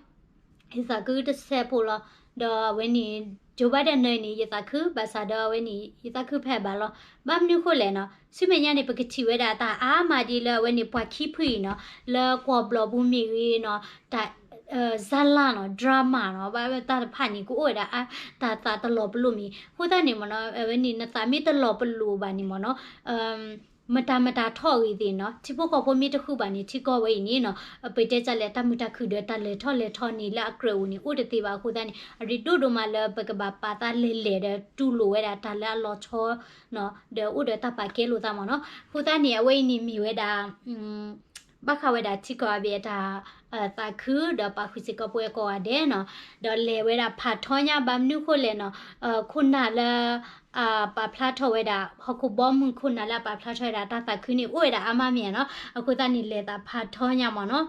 ယသးခုတစဲးဖိလီၤ, ဒီးအဝဲန့ၣ် Joe Biden နၢၤန့ၣ် ယသးခု ဘၣ်ဆၣ်ဒီးအဝဲန့ၣ် ယသးခုဖဲအဘၣ်လီၤ, ဘၣ်မနုၤအဃိလဲၣ်နီၤ, ဆူမဲာ်ညါန့ၣ် ပကထံၣ်ဝဲဒၣ်တၢ်အါမးဒ်လၢအဝဲန့ၣ် ပှၤခံဖုအံၤနီၤ, လၢကွီၢ်ဘျီၣ်ပူၤမ့ၢ်ဂ့ၤနီၤ, တၢ် ဇာတ်လမ်းနီၤ, drama နီၤ, ဘၣ်တၢ်တဖၣ်န့ၣ် ကအိၣ်ဝဲဒၣ် တၢ်သးတလီၤပလိာ်မ့ၢ်, အဃိသတးန့ၣ်မ့ၢ်နီၤ အဝဲန့ၣ် နသးမ့ၢ်တလီၤပလိာ်ဘၣ်န့ၣ်မ့ၢ်နီၤ မတၤမတၤထီၣ်ဂ့ၤသ့ၣ်နီၤ, ထံဖိကီၢ်ဖိမ့ၢ်တဃုဘၣ်န့ၣ် ထံကီၢ်ဝဲအံၤန့ၣ်နီၤ, ပတဲတၢ်လဲၣ် တၢ်မုာ်တၢ်ခုၣ်ဒီးတၢ်လဲၤထီၣ်လဲၤထီန့ၣ် လၢအကြၢးအိၣ်န့ၣ် အိၣ်တသ့ဘၣ်အဃိသတးန့ၣ် အရ့ဒိၣ်ဒိၣ်မးလၢပကဘၣ်ပာ်သးလဲၤလဲၤဒီးတူၢ်လိာ်ဝဲဒၣ်တၢ်လၢအလီၤဆီနီၤ, ဒီးအိၣ်ဒီးတၢ်ပာ်ကဲလိာ်သးမ့ၢ်နီၤ, အဃိသတးန့ၣ် အဝဲအံၤန့ၣ်မ့ၢ်ဝဲဒၣ် ဘၣ်ဃးဝဲဒၣ်ထံကီၢ်အဘ့ၣ်အတၢ် သးခု ဒီးပာ်ဃုာ်စ့ၢ်ကီးပဝဲကိးဂၤဒဲးနီၤ, ဒီးလဲၤဝဲဒၣ်ဖးထီညါ ဘၣ်မနုၤဃိလဲၣ်နီၤ, ခိၣ်နၢ်လၢ ပာ်ဖျါထီၣ်ဝဲဒၣ် ဟီၣ်ခိၣ်ဘီမုၢ်ခိၣ်နၢ်လၢအပာ်ဖျါထီၣ်ဝဲဒၣ်တၢ်သးခုန့ၣ် အိၣ်ဝဲဒၣ်အါမးမ့ၢ်ဧါနီၤ, အဃိသတးန့ၣ် လဲၤသးဖးထီညါမ့ၢ်နီၤ.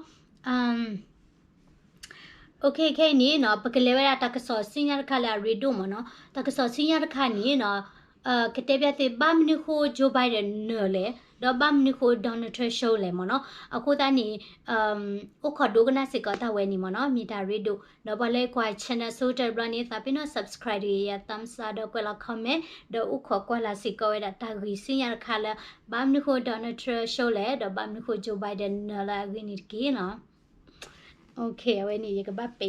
အ OK ခဲအံၤန့ၣ်နီၤ ပကလဲၤဝဲဒၣ်တၢ်ကစီၣ်ဆူညါတခါလၢအရ့ဒိၣ်မ့ၢ်နီၤ, တၢ်ကစီၣ်ဆူညါတခါန့ၣ်နီၤ ကတဲဘၣ်သု ဘၣ်မနုၤဃိ Joe Biden နၢၤလဲၣ်, ဒီးဘၣ်မနုၤဃိ Donald Trump ရှုံးလဲၣ်မ့ၢ်နီၤ, အဃိသတးန့ၣ် အိၣ်ခိးဒိကနၣ်စ့ၢ်ကီးတၢ်ဝဲန့ၣ်မ့ၢ်နီၤ, မ့ၢ်တၢ်ရ့ဒိၣ်, ဒီးပှၤလၢကွၢ် channel ဆိတဘျီန့ၣ် သးပ့ၤနီၣ် subscribe တဂ့ၤယၤ thumbs up ဒီးကွဲးလီၤ comment ဒီးအိၣ်ခိးကွၢ်လၢ်စ့ၢ်ကီးဝဲဒၣ်တၢ်ဂ့ၢ်ဆူညါတခါလၢ ဘၣ်မနုၤဃိ Donald Trump ရှုံးလဲၣ်, ဒီးဘၣ်မနုၤဃိ Joe Biden နၢၤလၢအဂ့ၢ်န့ၣ်တက့ၢ်နီၤ. OK အဝဲန့ၣ် ယကဘၣ်ပဲ